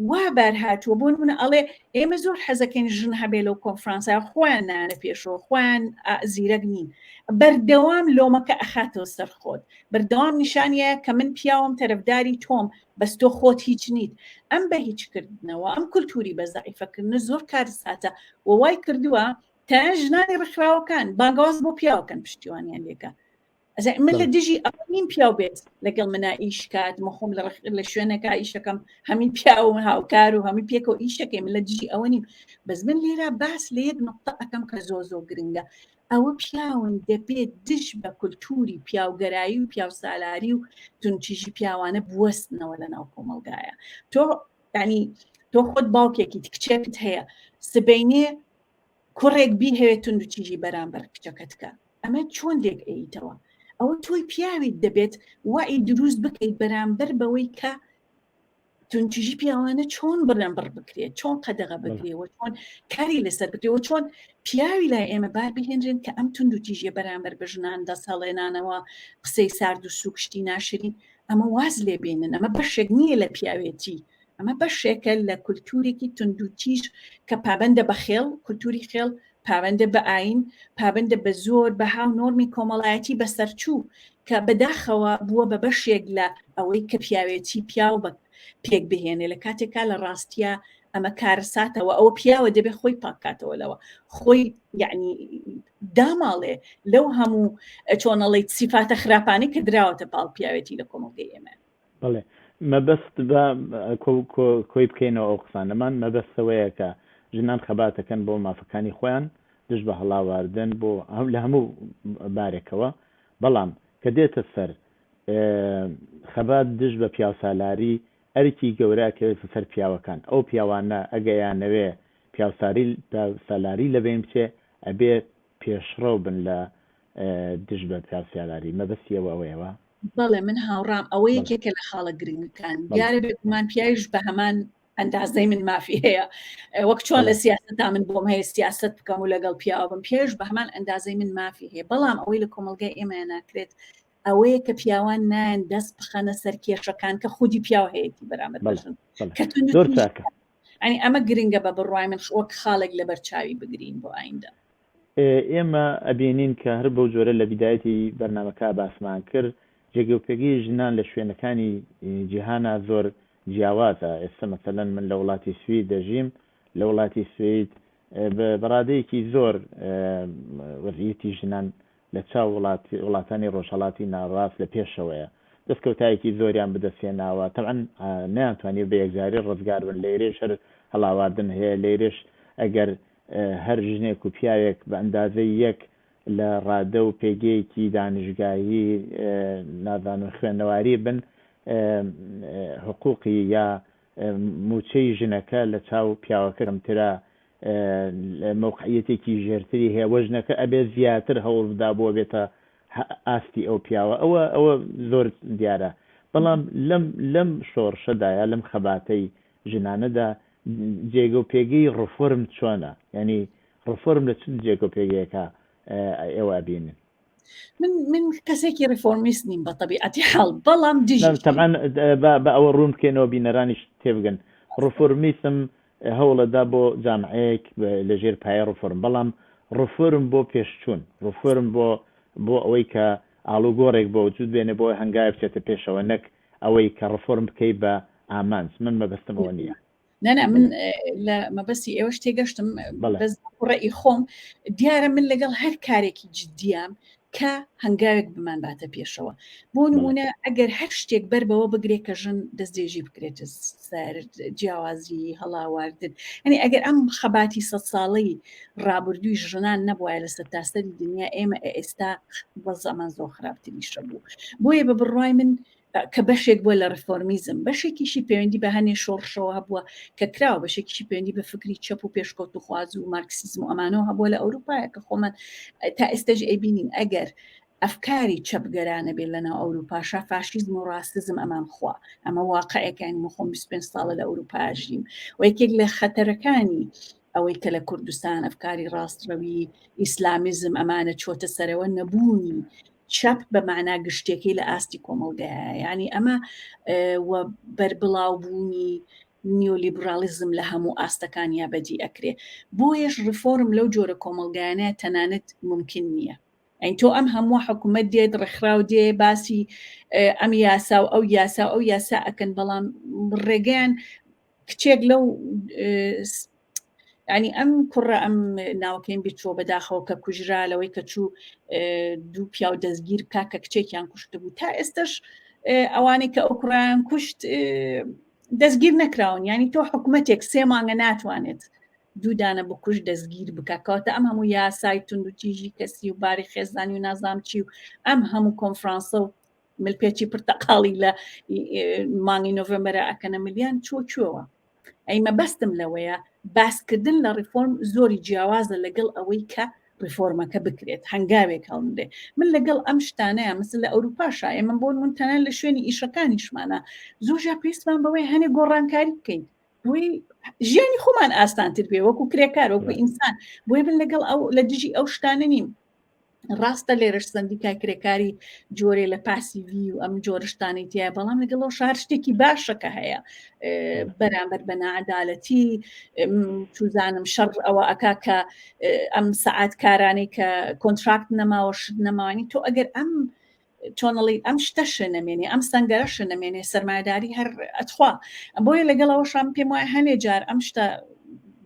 وا بار هاتووە بۆ نمونە ئەڵێ ئێمە زۆر حەزەکەین ژن هەبێ لەو کۆنفرانسە خۆیان نانە پێشەوە خۆیان زیرەک نین بەردەوام لۆمەکە ئەخاتەوە سەر خۆت بەردەوام نیشانیە کە من پیاوم تەرەفداری تۆم بەس تۆ خۆت هیچ نیت ئەم بە هیچ کردنەوە ئەم کولتوری بە زەعیفەکردنە زۆر کارساتە و وای کردووە تا ژنانی ڕێکخراوەکان بانگەواز بۆ پیاوەکەن پشتیوانیان لێکە من لە دژی ئەوە نیم پیاو بێت لەگەڵ منا ئیش کات مەخۆم لە لە شوێنەکە ئیشەکەم هەمی پیاو و هاوکار و هەمی پێکەوە ئیشەکەی من لە دژی ئەوە نیم بەس من لێرە باس لە یەک نقطە ئەەکەم کە زۆر زۆر گرنگە ئەوە پیاون دەبێت دژ بە کولتوری پیاوگەرایی و پیاوسالاری و توندتیژی پیاوانە بوەستنەوە لە ناو کۆمەڵگایە تۆ ینی تۆ خۆت باوکێکیت کچێکت هەیە سبینێ کوڕێک بیهەوێت توندوتیژی بەرامبەر کچەکەت کە ئەمە چۆن لێک ئەیتەوە ئەوە تۆی پیاویت دەبێت وعی دروست بکەیت بەرامبەر بەوەی کە توندتیژی پیاوانە چۆن بڕێن بڕ بکرێت چۆن قەدەغە بکرێ و چۆن کاری لەسەر بکرێ و چۆن پیاوی لای ئێمە بار بهێنرێن کە ئەم توند و تیژیە بەرامبەر بە ژنان دەست هەڵێنانەوە قسەی سارد و سوکشتی ناشرین ئەمە واز لێ بێنن ئەمە بەشێک نییە لە پیاوێتی ئەمە بەشێکە لە کولتورێکی توند و تیژ کە پابندە بە خێڵ کولتوری خێڵ پابەندە بە ئایین، پابەندە بە زۆر بەها و نۆرمی کۆمەڵایەتی بەسەرچوو کە بەداخەوە بووە بە بەشێک لە ئەوەی کە پیاوێتی پیاو بە پێک بهێنێ لە کاتێکا لە ڕاستیە ئەمە کارەساتەوە ئەوە پیاوە دەبێ خۆی پاکاتەوە لەوە خۆی یعنی داماڵێ لەو هەموو چۆنەڵی سیفاتە خراپانی کە دراوەتە پاڵ پیاوێتی لە کۆمەڵگەی ئێمە. بەڵێ مەبەست با کۆی بکەینەوە ئەو قسانەمان مەبەست ئەوەیە کە ژنان خەباتەکەن بۆ مافەکانی خۆیان دژ بە هەڵاواردن بۆ لە هەموو بارێکەوە بەڵام کە دێتە سەر خەبات دژ بە پیاوسالاری ئەرکی گەورە ئەکەوێتە سەر پیاوەکان ئەو پیاوانە ئەگەیانەوێ پیاوساری پیاوسالاری لەبەین بچێ ئەبێ پێشڕەو بن لە دژ بە پیاوسالاری مەبەستی ئەوە ئەوەیە وا؟ بەڵێ من هاوڕام ئەوە یەکێکە لە خاڵە گرنگەکان دیارە بێگومان پیاویش بە هەمان ئەندازەی من مافی هەیە وەک چۆن لە سیاسەتا من بۆم هەیە سیاست بکەم و لەگەڵ پیاوە بم پیاویش بە هەمان ئەندازەی من مافی هەیە بەڵام ئەوەی لە کۆمەڵگای ئێمە ناکرێت ئەوەیە کە پیاوان نایەن دەست بخەنە سەر کێشەکان کە خودی پیاو هەیەی بەرامبەر بەژن کە زۆر چاکە ئەنی ئەمە گرنگە بە بڕوای من وەک خاڵێک لەبەر چاوی بگرین بۆ ئایندە. ئێمە ئەبینین کە هەر بەو جۆرە لە بیدایەتی بەرنامەکە باسمان کرد جێگەوپێگەی ژنان لە شوێنەکانی جیهانا زۆر جیاوازە ئێستا مەسەلەن من لە وڵاتی سوید دەژیم لە وڵاتی سوید بە ڕادەیەکی زۆر وەزعیەتی ژنان لە چاو وڵاتانی ڕۆژهەڵاتی ناوەڕاست لە پێشەوەیە. دەستکەوتایەکی زۆریان بدەستهێناوە. تەبعەن نەیانتوانیوە بە یەکجاری ڕزگار بن. لێرەیش هەر هەڵاواردن هەیە. لێرەش ئەگەر هەر ژنێک و پیاوێک بە ئەندازەی یەک لە ڕادە و پێگەیەکی دانشگاهی نازانم خوێندەواری بن، حقوقی یا مووچەی ژنەکە لە چاو پیاوەکە کەمترە، مەوقعیەتێکی ژێرتری هەیە وە ژنەکە ئەبێ زیاتر هەوڵ بدا بۆ بێتە ئاستی ئەو پیاوە ئەوە ئەوە زۆر دیارە بەڵام لەم لەم شۆڕشەدا یا لەم خەباتەی ژنانەدا جێگە و پێگەی ڕفۆرم چۆنە یعنی ڕفۆرم لە چ جێگە و پێگەیەکە ئێوە ئەبینن؟ من من کەسێکی ڕیفۆرمیست نیم بە تەبیعەتی حاڵ بەڵام دژی تەبعەن بە ئەوە ڕوون بکەینەوە بینەرانیش تێبگەن ڕفۆرمیسم هەوڵەدا بۆ جامعەیەک لە ژێر پایە ڕفۆرم بەڵام ڕفۆرم بۆ پێشچوون ڕفۆرم بۆ بۆ ئەوەی کە ئاڵوگۆڕێک بۆ وجود بێنێ بۆ هەنگاوێک بچێتە پێشەوە نەک ئەوەی کە ڕفۆرم بکەی بە ئامانج من مەبەستم ئەوە نییە. نانا من لە مەبەستی ئێوەش تێگەشتم بەس ڕێی خۆم دیارە من لەگەڵ هەر کارێکی جددیام کە هەنگاوێک بمانباتە پێشەوە. بۆ نموونە ئەگەر هەر شتێک بەر بەوە بگرێت کە ژن دەستدرێژی بکرێتە سەر، جیاوازی، هەڵاواردن، یانی ئەگەر ئەم خەباتی سەد ساڵەی ڕابردووی ژنان نەبوایە لە سەرتاسەری دنیا ئێمە ئێستا وەزعمان زۆر خراپتریشە بوو. بۆیە بە بڕوای من کە بەشێک بووە لە ڕیفۆرمیزم، بەشێکیشی پەیوەندی بە هەنێ شۆڕشەوە هەبووە کە کراوە، بەشێکیشی پەیوەندی بە فکری چەپ و پێشکەوتوخواز و مارکسیزم و ئەمانەوە هەبووە لە ئەوروپایە کە خۆمان تا ئێستەش ئەیبینین ئەگەر ئەفکاری چەپگەرانە بێت لەناو ئەوروپاشا فاشیزم و ڕاستزم ئەمان خوا ئەمە واقعێکانی من خۆم 25 ساڵە لە ئەوروپا ژیم و یەکێک لە خەتەرەکانی ئەوەی کە لە کوردستان ئەفکاری ڕاستڕەوی ئیسلامیزم ئەمانە چۆتە سەرەوە نەبوونی چەپ بە مەعنا گشتیەکەی لە ئاستی کۆمەڵگایە یعنی ئەمە و بەربڵاو بوونی نیۆلیبرالیزم لە هەموو ئاستەکان یا بەدی ئەکرێ بۆیەش ڕفۆرم لەو جۆرە کۆمەڵگایانە تەنانەت ممکن نییە ئەین تۆ ئەم هەموو حکوومەت دێت ڕێکخراو دێ باسی ئەم یاسا و ئەو یاسا و ئەو یاسا ئەکەن بەڵام ڕێگەیان کچێک لەو ینی ئەم کوڕە ئەم ناوەکەیم بیرچووە بەداخەوە کە کوژرا لەوەی کە چوو دوو پیاو دەستگیر بکە کە کچێکیان کوشت بوو تا ئێستش ئەوانەی کە ئەو کوڕیان کوشت دەستگیر نەکراون ینی تۆ حکوومەتێک سێ مانگە ناتوانێت دوو دانە بکوش دەستگیر بکە کەواتە ئەم هەموو یاسای تونند و تیژی کەسی و باری خێزانی و نازام چی و ئەم هەموو کۆنفرانسە و ملپێچی پرتەقاڵی لە مانگی نۆڤمبەرە ئەکەنە ملیان چۆ کوێوە ئەی مەبەستم لەوەیە باسکردن لە ڕیفۆرم زۆری جیاوازە لەگەڵ ئەوەی کە ڕیفۆرمەکە بکرێت هەنگاوێک هەڵنرێ من لەگەڵ ئەم شتانەیە مثل لە ئەوروپاشا ئێمە بۆن من تەنان لە شوێنی ئیشەکانیشمانە زۆر جار پێویستمان بەوەی هەنێ گۆڕانکاری بکەین بۆی ژیانی خۆمان ئاسانتر بێ وەکو کرێکار وەکو ئینسان بۆیە من لەگەڵ ئەو لە دژی ئەو شتانە نیم ڕاستە لێرەش سندیکای کرێکاری جۆرێ لە پاسیڤی و ئەم جۆرشتانی تیا بەڵام لەگەڵ ئەو شار شتێکی باشە کە هەیە بەرامبەر بە نەعادالەتی چوزانم شەڕ ئەوە ئەکا کە ئەم سەعات کارانەی کە contract نەماوە شت نەماوانی تۆ ئەگەر ئەم چۆنڵی ئەم شتەشە نەمێنێ ئەم سەنگەرەشە نەمێنێ سەرمایداری هەر ئەتخوا بۆیە لەگەڵ ئەوەشام پێم وایە هەنێ جار ئەم شتە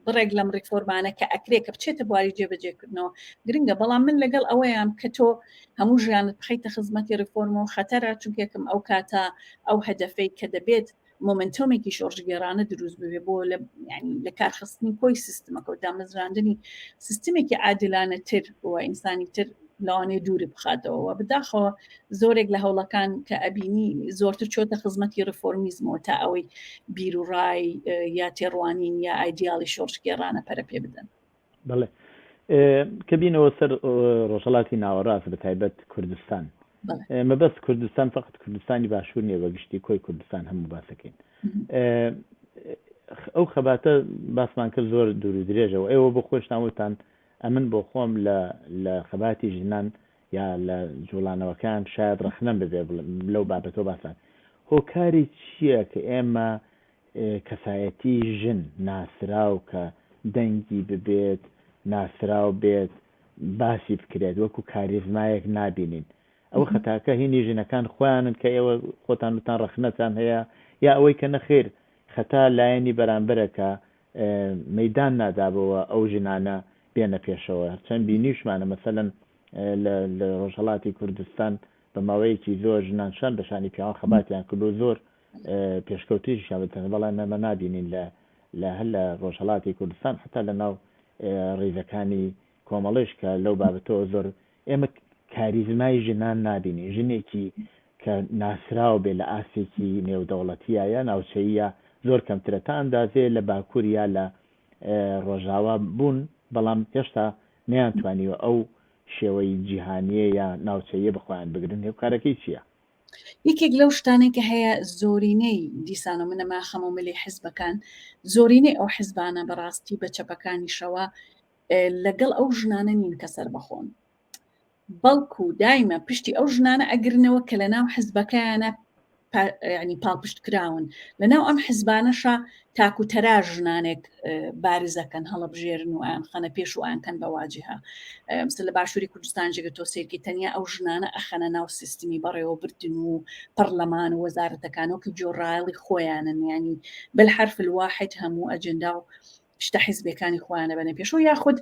بڕێک لەم ڕیفۆرمانە کە ئەکرێ کە بچێتە بواری جێبەجێکردنەوە گرنگە بەڵام من لەگەڵ ئەوەیام کە تۆ هەموو ژیانت بخەیتە خزمەتی ڕیفۆرم و خەتەرە چونکێکم ئەو کاتە ئەو هەدەفەی کە دەبێت momentum ێکی شۆڕشگێڕانە دروست ببێ بۆ لە ینی لە کارخستنی کۆی سیستمەکە و دامەزراندنی سیستمێکی عادلانە تر و ئینسانی تر لەوانەیە دووری بخاتەوە و بەداخەوە زۆرێک لە هەوڵەکان کە ئەبینی زۆرتر چۆتە خزمەتی ڕفۆرمیزمەوە تا ئەوەی بیرروڕای یا تێڕوانین یا ئایدیالی شۆڕشگێڕانە پەرە پێ بدەن. بەڵێ کە بینەوە سەر ڕۆژهەڵاتی ناوەڕاست بە تایبەت کوردستان مەبەست کوردستان فقط کوردستانی باشوور نییە بە گشتی کۆی کوردستان هەموو باسەکەین ئەو خەباتە باسمان کرد زۆر دوور و درێژەوە ئێوە بۆ خۆشتان وتان ئەمن بۆ خۆم لە لە خەباتی ژنان یا لە جوڵانەوەکان شاید ڕەخنەم ببێ لەو بابەتەوە باسان هۆکاری چییە کە ئێمە کەسایەتی ژن ناسراو کە دەنگی ببێت ناسراو بێت باسی بکرێت وەکو کاریزمایەک نابینین ئەوە خەتاکە هینی ژنەکان خۆیانن کە ئێوە خۆتان وتان ڕەخنەتان هەیە یا ئەوەی کە نەخیر خەتا لایەنی بەرامبەرە کە مەیدان نادابەوە ئەو ژنانە بێنە پێشەوە هەرچەند بینیشمانە مەسەلەن لە لە ڕۆژهەڵاتی کوردستان بە ماوەیەکی زۆر ژنان شان بە شانی پیاوان خەباتیان کردو زۆر پێشکەوتنیشیان بەدەست بەڵام ئێمە نابینین لە لە هەر لە ڕۆژهەڵاتی کوردستان حتا لە ناو ڕیزەکانی کۆمەڵیش کە لەو بابەتەوە زۆر ئێمە کاریزمای ژنان نابینین ژنێکی کە ناسراو بێ لە ئاستێکی نێودەوڵەتیە یا ناوچەیە زۆر کەمترە تا ئەندازەیە لە باکوور یا لە ڕۆژاوا بوون بەڵام هێشتا نەیانتوانیوە ئەو شێوەی جیهانیە یا ناوچەیە بەخۆیان بگرن هێوکارەکەی چییە؟ یەکێک لەو شتانەی کە هەیە زۆرینەی دیسانەوە من ئەمە خەمە ملی حزبەکان زۆرینەی ئەو حزبانە بەڕاستی بە چەپەکانیشەوە لەگەڵ ئەو ژنانە نین کە سەربەخۆن بەڵکو دایمە پشتی ئەو ژنانە ئەگرنەوە کە لە ناو حزبەکەیانە ینی پاڵپشت کراون لە ناو ئەم حزبانەشە تاک و تەرا ژنانێک بارزەکەن هەڵەبژێرن و ئەیان خەنە پێش و ئەیان کەن بە واجهە مثل لە باشووری کوردستان جگە تۆ سێرکی تەنیا ئەو ژنانە ئەخەنە ناو سیستمی بەڕێوەبردن و پەرلەمان و وەزارەتەکان وەکو جۆڕایەڵی خۆیانن ینی بالحرف الواحد هەموو ئەجندا و شتە حیزبەکانی خۆیانە بەنە پێشەوە یاخود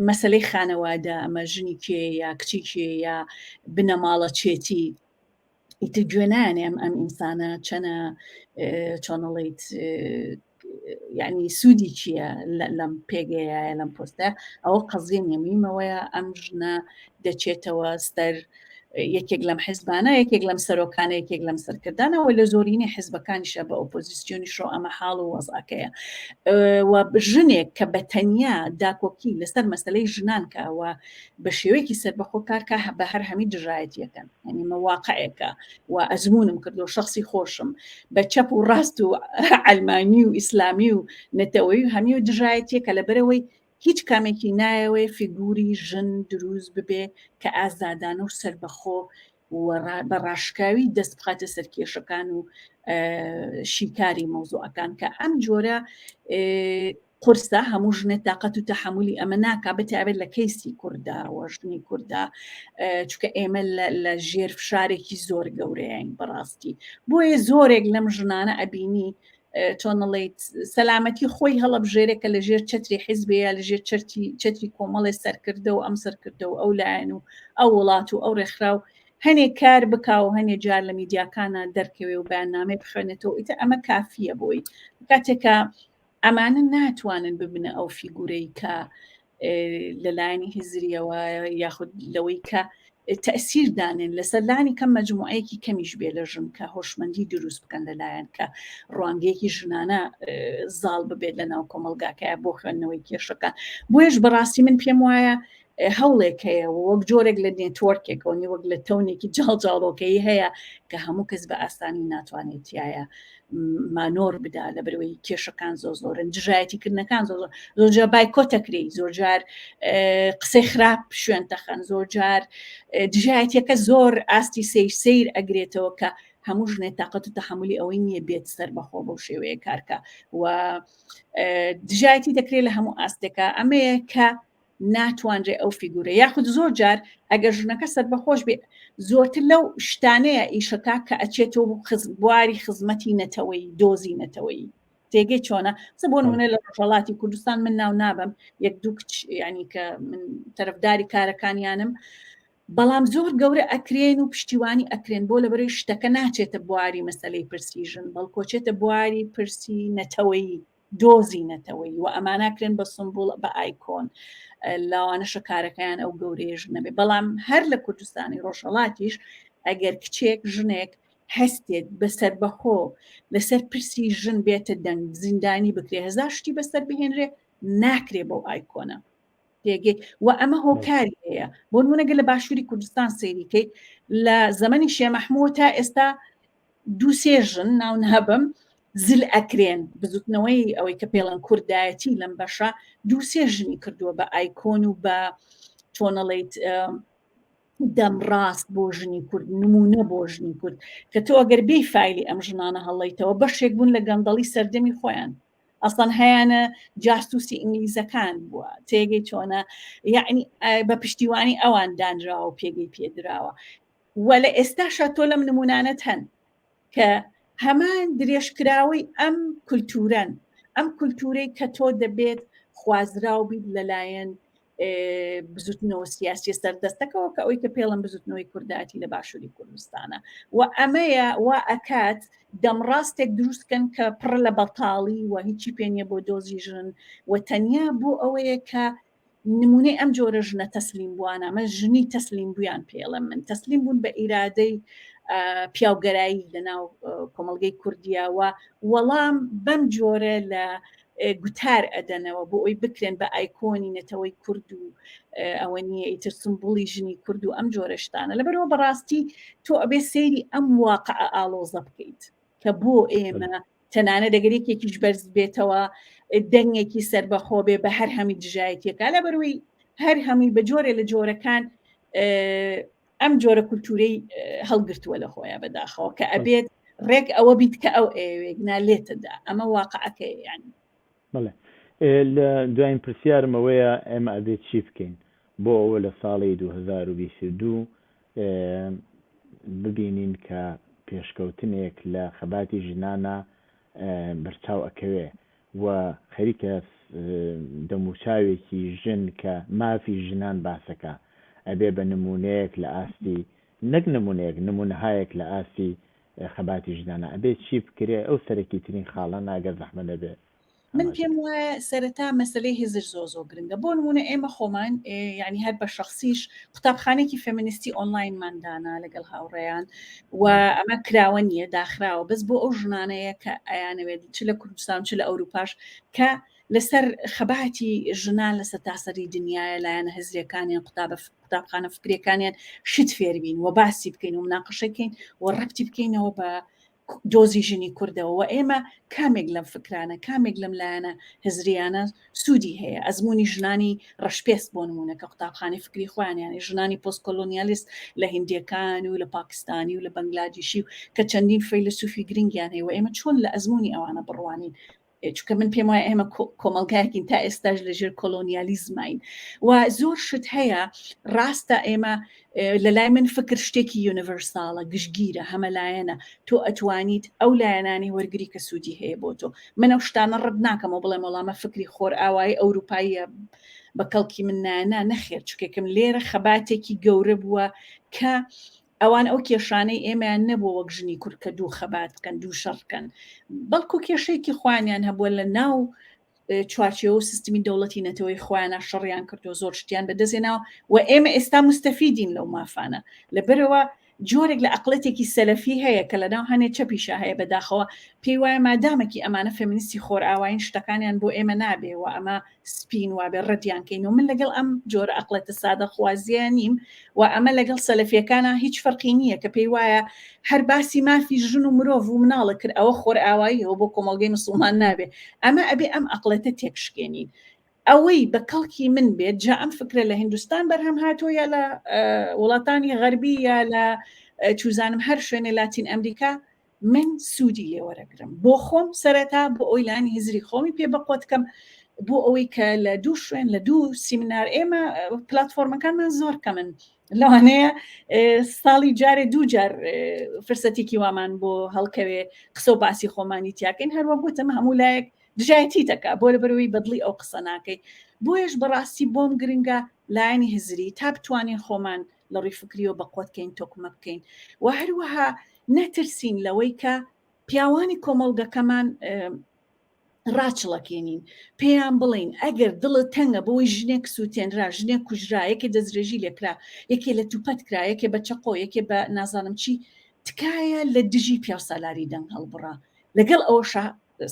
مەسلەی خانەوادە ئەمە ژنی کێ یا کچی کێ یا بنەماڵە چێتی ئیتر گوێ نایەنێ ئەم ئەم ئینسانە چەنە چۆنەڵیت یعنی سوودی چییە لەم پێگەیە لەم پۆستە ئەوە قەزیە نیە میمەوەیە ئەم ژنە دەچێتەوە سەر یەکێک لەم حزبانە یەکێک لەم سەرۆکانە یەکێک لەم سەرکردانەوە لە زۆرینەی حزبەکانیشە بە ئۆپۆزیسیۆنی شۆ ئەمە حاڵ و وەزعەکەیە و ژنێک کە بە تەنیا داکۆکی لەسەر مەسلەی ژنان کەوە بە شێوەیەکی سەربەخۆ کارکە بە هەر هەمی دژایەتیەکەن یعنی مە واقعێکە و ئەزمونم کردو شخصی خۆشم بە چەپ و ڕاست و عەلمانی و ئیسلامی و نەتەوەی و هەمی و دژایەتیەکە لە بەرەوەی هیچ کامێکی نایەوێ فیگوری ژن دروست ببێ کە ئازادانە و سربەخۆ و بە ڕاشکاوی دەست بخاتە سەر کێشەکان و شیکاری مەوزوعەکان کە ئەم جۆرە قورسە هەموو ژنێ تااقەت و تەحملی ئەمە ناکا بەتابێت لە کەیسی کووردا وەژنی کووردا چکە ئێمە لە ژێر فشارێکی زۆر گەورەیان بەڕاستی بۆیە زۆرێک لەم ژنانە ئەبینی چۆنڵیت سەلامەتی خۆی هەڵەبژێرێک کە لە ژێر چەتری حیزبەیە لە ژێر چەرتی چەتری کۆمەڵی سەرکردە و ئەم سەرکردە و ئەو لایەن و ئەو وڵات و ئەو ڕێکخراو هەنێک کار بکا و هەنێ جار لە میدیاکانە دەرکەوێ و بەیاننامەی بخوێنێتەوە ئیتر ئەمە کافیە بۆی کاتێکە ئەمانە ناتوانن ببنە ئەو فیگورەی کە لەلایەنی هزریەوە یاخود لەوەی کە تەسیر دانێن لەسەر لانی کەم مەجموعەیەکی کەمیش بێ لە ژن کە هۆشمەندی دروست بکەن لەلایەن کە ڕوانگەیەکی ژنانە زاڵ ببێت لە ناو کۆمەلگاکە بۆ خوێندنەوەی کێشەکان بۆیش بەڕاستی من پێم وایە هەوڵێک هەیە و وەک جۆرێک لە نێتۆرکێکەوە نی وەک لە تەونێکی جاڵجاڵۆکەی هەیە کە هەموو کەس بە ئاسانی ناتوانێت تایە مانۆر بدا لە بەرەوەی کێشەکان زۆ زۆرن دژایەتیکردنەکان زۆر زۆر جار بایکۆتەکری زۆر جار قسەی خراپ شوێن تەخەن زۆر جار دژایەتیەکە زۆر ئاستی سیر سیر ئەگرێتەوە کە هەموو ژنێ تااقەت و تەحملی ئەوەی نییە بێت سەر بەخۆ بەو شێوەیە کارکە و دژایەتی دەکرێت لە هەموو ئاستێکە ئەمەیە کە ناتوانرێ ئەو فیگورە یاخود زۆر جار ئەگەر ژنەکە سەربەخۆش بێ زۆرتر لەو شتانەیە ئیشەکە کە ئەچێتەوە بواری خزمەتی نەتەوەی دۆزی نەتەوەیی تێگەی چۆنە سە بۆ نمونە لە ڕۆژهەڵاتی کوردستان من ناو نابم یەک دوو کچ ینی کە من تەرەفداری کارەکانیانم بەڵام زۆر گەورە ئەکرێن و پشتیوانی ئەکرێن بۆ لەبەرەی شتەکە ناچێتە بواری مەسلەی پرسی ژن بەڵکۆچێتە بواری پرسی نەتەوەیی دۆزی نەتەوەیی و ئەمانە کرێن بە سمبول بە ئایکۆن لاوانەشە کارەکەیان ئەو گەورەیەش نەبێ بەڵام هەر لە کوردستانی ڕۆژهەڵاتیش ئەگەر کچێک ژنێک هەستێت بەسەر بەخۆ لەسەر پرسی ژن بێتە دەنگ زیندانی بکرێ هەزار شتی بەسەر بهێنرێ ناکرێ بەو ئایکۆنە تێگەی و ئەمە هۆکاری هەیە بۆ نمونەگە لە باشووری کوردستان سەیریکەی لە زەمەنی شێمەحمووە تا ئێستا دووسێ ژن ناو نابم زل ئەکرێن بزوتنەوەی ئەوەی کە پێڵەن کوردایەتی لەم بەشە دووسێ ژنی کردووە بە ئایکۆن و بە چۆنەڵیت دەم ڕاست بۆ ژنی کورد نمونە بۆ ژنی کورد کە تۆ ئەگەر بێ فایلی ئەم ژنانە هەڵیتەوە بەشێک بوون لە گەندەڵی سەردەمی خۆیان ئەسڵەن هەیانە جاسوسی ئینگلیزەکان بووە تێگەی چۆنە یعنی بە پشتیوانی ئەوان دانراوە و پێگەی پێدراوە و لە ئێستاشا تۆ لەم نمونانەت هەن کە هەمان درێژکراوەی ئەم کولتورەن ئەم کولتورەی کە تۆ دەبێت خوازراو بیت لەلایەن بزوتنەوە سیاسی سەردەستەکەەوە کە ئەوی کە پێڵم بزوتنەوەی کوردایەتی لە باشووری کوردستانە و ئەمەیە وا ئەکات دەمڕاستێک دروستکەن کە پڕ لە بەتاڵی و هیچی پێ نیە بۆ دۆزی ژن و تەنیا بۆ ئەوەیە کە نمونەی ئەم جۆرە ژنە تەسلیم بووانە ئەمە ژنی تەسلیم بوویان پێڵم من تەسلیم بوون بە ئیرادەی پیاوگەرایی لە ناو کۆمەڵگەی کوردیەوە وەڵام بەم جۆرە لە گوتار ئەدەنەوە بۆ ئەوی بکرێن بە ئایکۆنی نەتەوەی کورد و ئەوە نییە ئیتر سمبولی ژنی کورد و ئەم جۆرە شتانە لەبەرەوە بەڕاستی تۆ ئەبێ سەیری ئەم واقع ئاڵۆزە بکەیت کە بۆ ئێمە تەنانەت ئەگەر یەکێکیش بەرز بێتەوە دەنگێکی سەربەخۆ بێ بە هەر هەمی دژایەتیەکە لە بەروی هەر هەمووی بە جۆرێ لە جۆرەکان ئەم جۆرە کولتورەی هەڵگرتووە لە خۆیان بەداخەوە کە ئەبێت ڕێک ئەوە بیت کە ئەو ئەیەوێت نا لێتەدا ئەمە واقعەکەیە یانی. بەڵێ لە دوایین پرسیارم ئەوەیە ئێمە ئەبێت چی بکەین بۆ ئەوە لە ساڵی 2022 ببینین کە پێشکەوتنێک لە خەباتی ژنانە بەرچاو ئەکەوێ و خەریکە دەموچاوێکی ژن کە مافی ژنان باسەکا ئەبێ بە نمونەیەک لە ئاستی نەک نمونەیەک نمونەهایەک لە ئاستی خەباتی ژنانە ئەبێ چی بکرێ ئەو سەرەکی ترین خاڵانە ئەگەر زەحمەت نەبێ من ئاماژە پێم پێ وایە سەرەتا مەسەلەی هزر زۆر زۆر گرنگە بۆ نمونە ئێمە خۆمان یعنی هەر بە شخصیش قوتابخانێکی فێمینیستی ئۆنلاینمان دانا لەگەڵ هاوڕێیان و ئەمە کراوە نییە داخراوە بەس بۆ ئەو ژنانەیە کە ئەیانەوێت چ لە کوردستان چ لە ئەوروپاش کە لەسەر خەباتی ژنان لە سەرتاسەری دنیاە لایەنە هزریەکانیان قوتابە قوتابخانە فکرەکانیان شت فێربین و باسی بکەین و مناقشەکەین و ڕەبتی بکەینەوە بە دۆزی ژنی کوردەوە و ئێمە کامێک لەم فکرانە کامێک لەم لایەنە هزریانە سوودی هەیە ئەزمموی ژنانی ڕەشپێست بۆ نمونە کە قوتابخانەی فکری خۆیان یانی ژنانی پۆستکۆلۆنیالیست لە هندیەکان و لە پاکستانی و لە بەنگلادیشی و کە چەندین فەیلسوفی گرنگیان هەیە و ئێمە چۆن لە ئەزمموی ئەوانە بڕوانین چونکە من پێم وایە ئێمە کۆمەڵگایەکین تا ئێستاش لەژێر کۆلۆنیالیزمین و زۆر شت هەیە ڕاستە ئێمە لە لای من فکر شتێکی universal ە گشتگیرە هەمەلایەنە تۆ ئەتوانیت ئەو لایەنانی وەرگری کە سوودی هەیە بۆ تۆ من ئەو شتانە ڕەت ناکەمەوە بڵێم وەڵامە فکری خۆرئاوایی ئەوروپاییە بە کەڵکی من نایە نەخێر چکێکم لێرە خەباتێکی گەورە بووە کە ئەوان ئەو کێشانەی ئێمەیان نەبووە وەک ژنی کورد کە دوو خەبات بکەن دوو شەڕ بکەن بەڵکو کێشەیەکی خۆیانیان هەبووە لە ناو چوارچێوە و سیستمی دەوڵەتی نەتەوەی خۆیانە شەڕیان کردو زۆر شتیان بەدەستێناوە و ئێمە ئێستا مستەفیدین لەو مافانە لەبەرەوە جۆرێک لە ئەقلەتێکی سەلەفی هەیە کە لەناو هەنێ چەپیشا هەیە بەداخەوە پێی وایە مادامەکی ئەمانە فێمینیستی خۆرئاوایین شتەکانیان بۆ ئێمە نابێ و ئەمە سپین وابێ ڕەدیان کەین و من لەگەڵ ئەم جۆرە ئەقڵەتە سادەخوازیە نیم و ئەمە لەگەڵ سەلەفیەکانە هیچ فەرقی نییە کە پێی وایە هەر باسی مافی ژن و مرۆڤ و مناڵە کرد ئەوە خۆرئاواییەوە بۆ کۆمەڵگەی مسوڵمان نابێ ئەمە ئەبێ ئەم ئەقڵەتە تێکشکێنین ئەوەی بە کەڵکی من بێت جا ئەم فکرە لە هندستان بەرهەم هاتووە یا لە وڵاتانی غەربی یا لە چوزانم هەر شوێنێ لاتین ئەمریکا من سوودی لێ وەرەگرم بۆ خۆم سەرەتا بۆ ئەوی لانی هزری خۆمی پێ بەقوت کەم بۆ ئەوەی کە لە دوو شوێن لە دوو سیمینار ئێمە پلتفۆرمەکانمان زۆر کەمن لەوانەیە ساڵی جارێ دوو جار فرسەتێکی وامان بۆ هەڵکەوێ قسە و باسی خۆمانی تیاکەین هەروە گوتم هەموو لایەک دژایەتی دەکا بۆ لەبەرەوەی بەدڵی ئەو قسە ناکەی بۆیەش بەڕاستی بۆم گرنگە لایەنی هزری تا بتوانین خۆمان لە ڕووی فکریەوە بەقوت کەین تۆکمە بکەین و هەروەها نەترسین لەوەی کە پیاوانی کۆمەڵگەکەمان ڕاچڵەکێنین پێیان بڵین ئەگەر دڵت تەنگە بۆی ژنێک سووتێنرا ژنێک کوژرا یەکێ دەستدرێژی لێکرا یەکێ لە توپەت کرا یەکێ بە چەقۆ یەکێ بە نازانم چی تکایە لە دژی پیاوسالاری دەنگ هەڵبڕە لەگەڵ ئەوەشا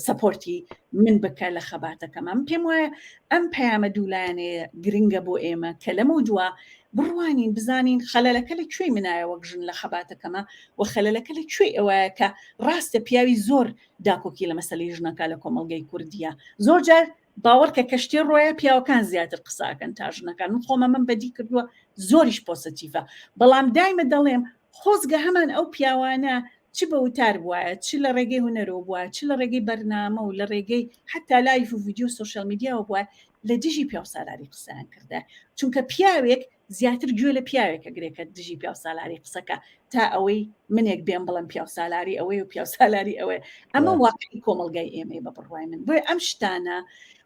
سەپۆرتی من بکە لە خەباتەکەما من پێم وایە ئەم پەیامە دوولایەنەیە گرنگە بۆ ئێمە کە لەمە دوا بڕوانین بزانین خەلەلەکە لە کوێی منایە وەک ژن لە خەباتەکەمە و خەلەلەکە لە کوێی ئەوەیە کە ڕاستە پیاوی زۆر داکۆکی لە مەسەلەی ژنەکە لە کۆمەڵگەی کوردیە زۆر جار باوەڕکە کەشتێ ڕۆیە پیاوەکان زیاتر قساکەن تا ژنەکان من خۆمە من بەدی کردووە زۆریش پۆسەتیڤە بەڵام دایمە دەڵێم خۆزگە هەمان ئەو پیاوانە چ بە وتار بوایە چ لە ڕێگەی هونەرەوە بوایە چ لە ڕێگەی بەرنامە و لە ڕێگەی حتا live و ڤیدیۆ و social media وە بوایە لە دژی پیاوسالاری قسەیان کردە چونکە پیاوێک زیاتر گوێ لە پیاوێک ئەگرێ کە دژی پیاوسالاری قسەکە تا ئەوەی منێک بێم بڵێم پیاوسالاری ئەوەی و پیاوسالاری ئەوەیە ئەمە واقعی کۆمەڵگای ئێمەی بە بڕوای من بۆیە ئەم شتانە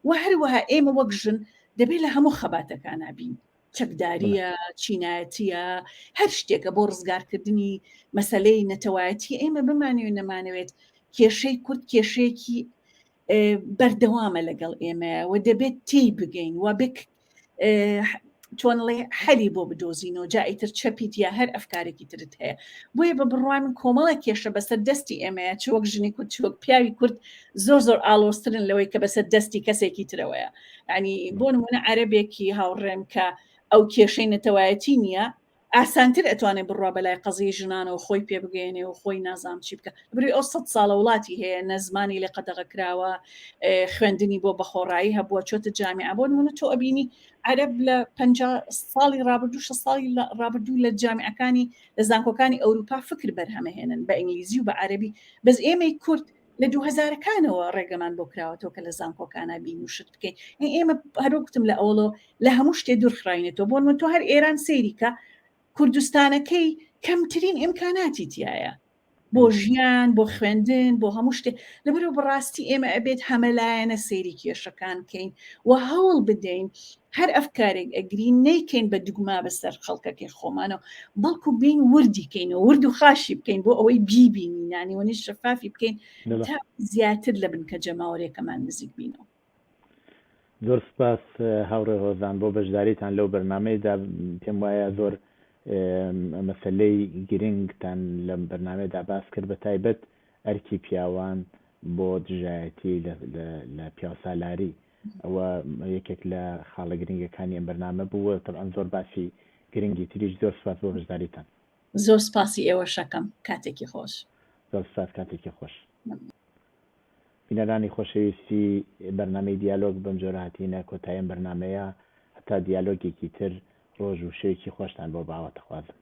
و هەروەها ئێمە وەک ژن دەبێت لە هەموو خەباتەکانا بین چەکداریە چینایەتیە هەر شتێکە بۆ ڕزگارکردنی مەسلەی نەتەوایەتی ئێمە بمانەوێت نەمانەوێت کێشەی کورد کێشەیەکی بەردەوامە لەگەڵ ئێمە و دەبێت تێی بگەین و بێک چۆنڵێ حەلی بۆ بدۆزینەوە جا ئیتر چەپیت یا هەر ئەفکارێکی ترت هەیە بۆیە بە بڕوای من کۆمەڵە کێشە بەسەر دەستی ئێمەیە چ وەک ژنی کورد چ وەک پیاوی کورد زۆر زۆر ئاڵۆزترن لەوەی کە بەسەر دەستی کەسێکی ترەوەیە ینی بۆ نمونە عەرەبێکی هاوڕێم کە ئەو کێشەی نەتەوایەتی نییە. ئاسانتر ئەتوانێ بڕوا بەلای قەزیەی ژنانەوە خۆی پێ بگەیەنێ و خۆی نازانم چی بکە بری ئەو سە ساڵە وڵاتی هەیە نە زمانی لێ قەدەغە کراوە خوێندنی بۆ بەخۆڕایی هەبووە چۆتە جامیعە بۆ نمونە تۆ ئەبینی عەرەب لە پ ساڵی ڕابردوو 6 ساڵی ڕابردوو لە جامیعەکانی لە زانکۆکانی ئەوروپا فکر بەرهەمەهێنن بە ئینگلیزی و بە عەربی بەس ئێمەی کورد لە دووهەزارەکانەوە ڕێگەمان بۆ کراوەتەوە کە لە زانکۆکانە بین و شت بکەین ئێمە هەرۆ گوتم لە ئەوڵۆ لە هەموو شتێ دوورخراینێتەوە بۆ من تۆ هەر ئێران سەیریکە کوردستانەکەی کەمترین ئیمکاناتی تایە بۆ ژیان بۆ خوێندن بۆ هەموو شتێ لەبەرەوە بەڕاستی ئێمە ئەبێت هەمەلایەنە سەیری کێشەکان بکەین و هەوڵ بدەین هەر ئەفکارێک ئەگرین نەیکەین بە دوگما بەسەر خەڵکەکەی خۆمانەوە بەڵکو بین وردی کەینەوە ورد و خاشی بکەین بۆ ئەوەی بیبینین یانی وەنی شەفافی بکەین تا زیاتر لە بنکە جەماوەرێکەمان نزیک بینەوە. زۆر سپاس هاوڕێ هۆزان بۆ بەشداریتان لەو بەرنامەیەدا پێم وایە زۆر مەسەلەی گرنگتان لەم بەرنامەیەدا باس کرد بە تایبەت ئەرکی پیاوان بۆ دژایەتی لە پیاوسالاری ئەوە یەکێک لە خاڵە گرنگەکانی ئەم بەرنامە بوو و تەبعەن زۆر باسی گرنگی تریش زۆر سپاس بۆ بەشداریتان. زۆر سپاسی ئێوەشەکەم کاتێکی خۆش. زۆر سپاس کاتێکی خۆش. بینەرانی خۆشەویستی بەرنامەی دیالۆگ بەم جۆرە هاتینە کۆتایی ئەم بەرنامەیە هەتا دیالۆگێکی تر ڕۆژ و شەوێکی خۆشتان بۆ بە ئاواتەخوازم.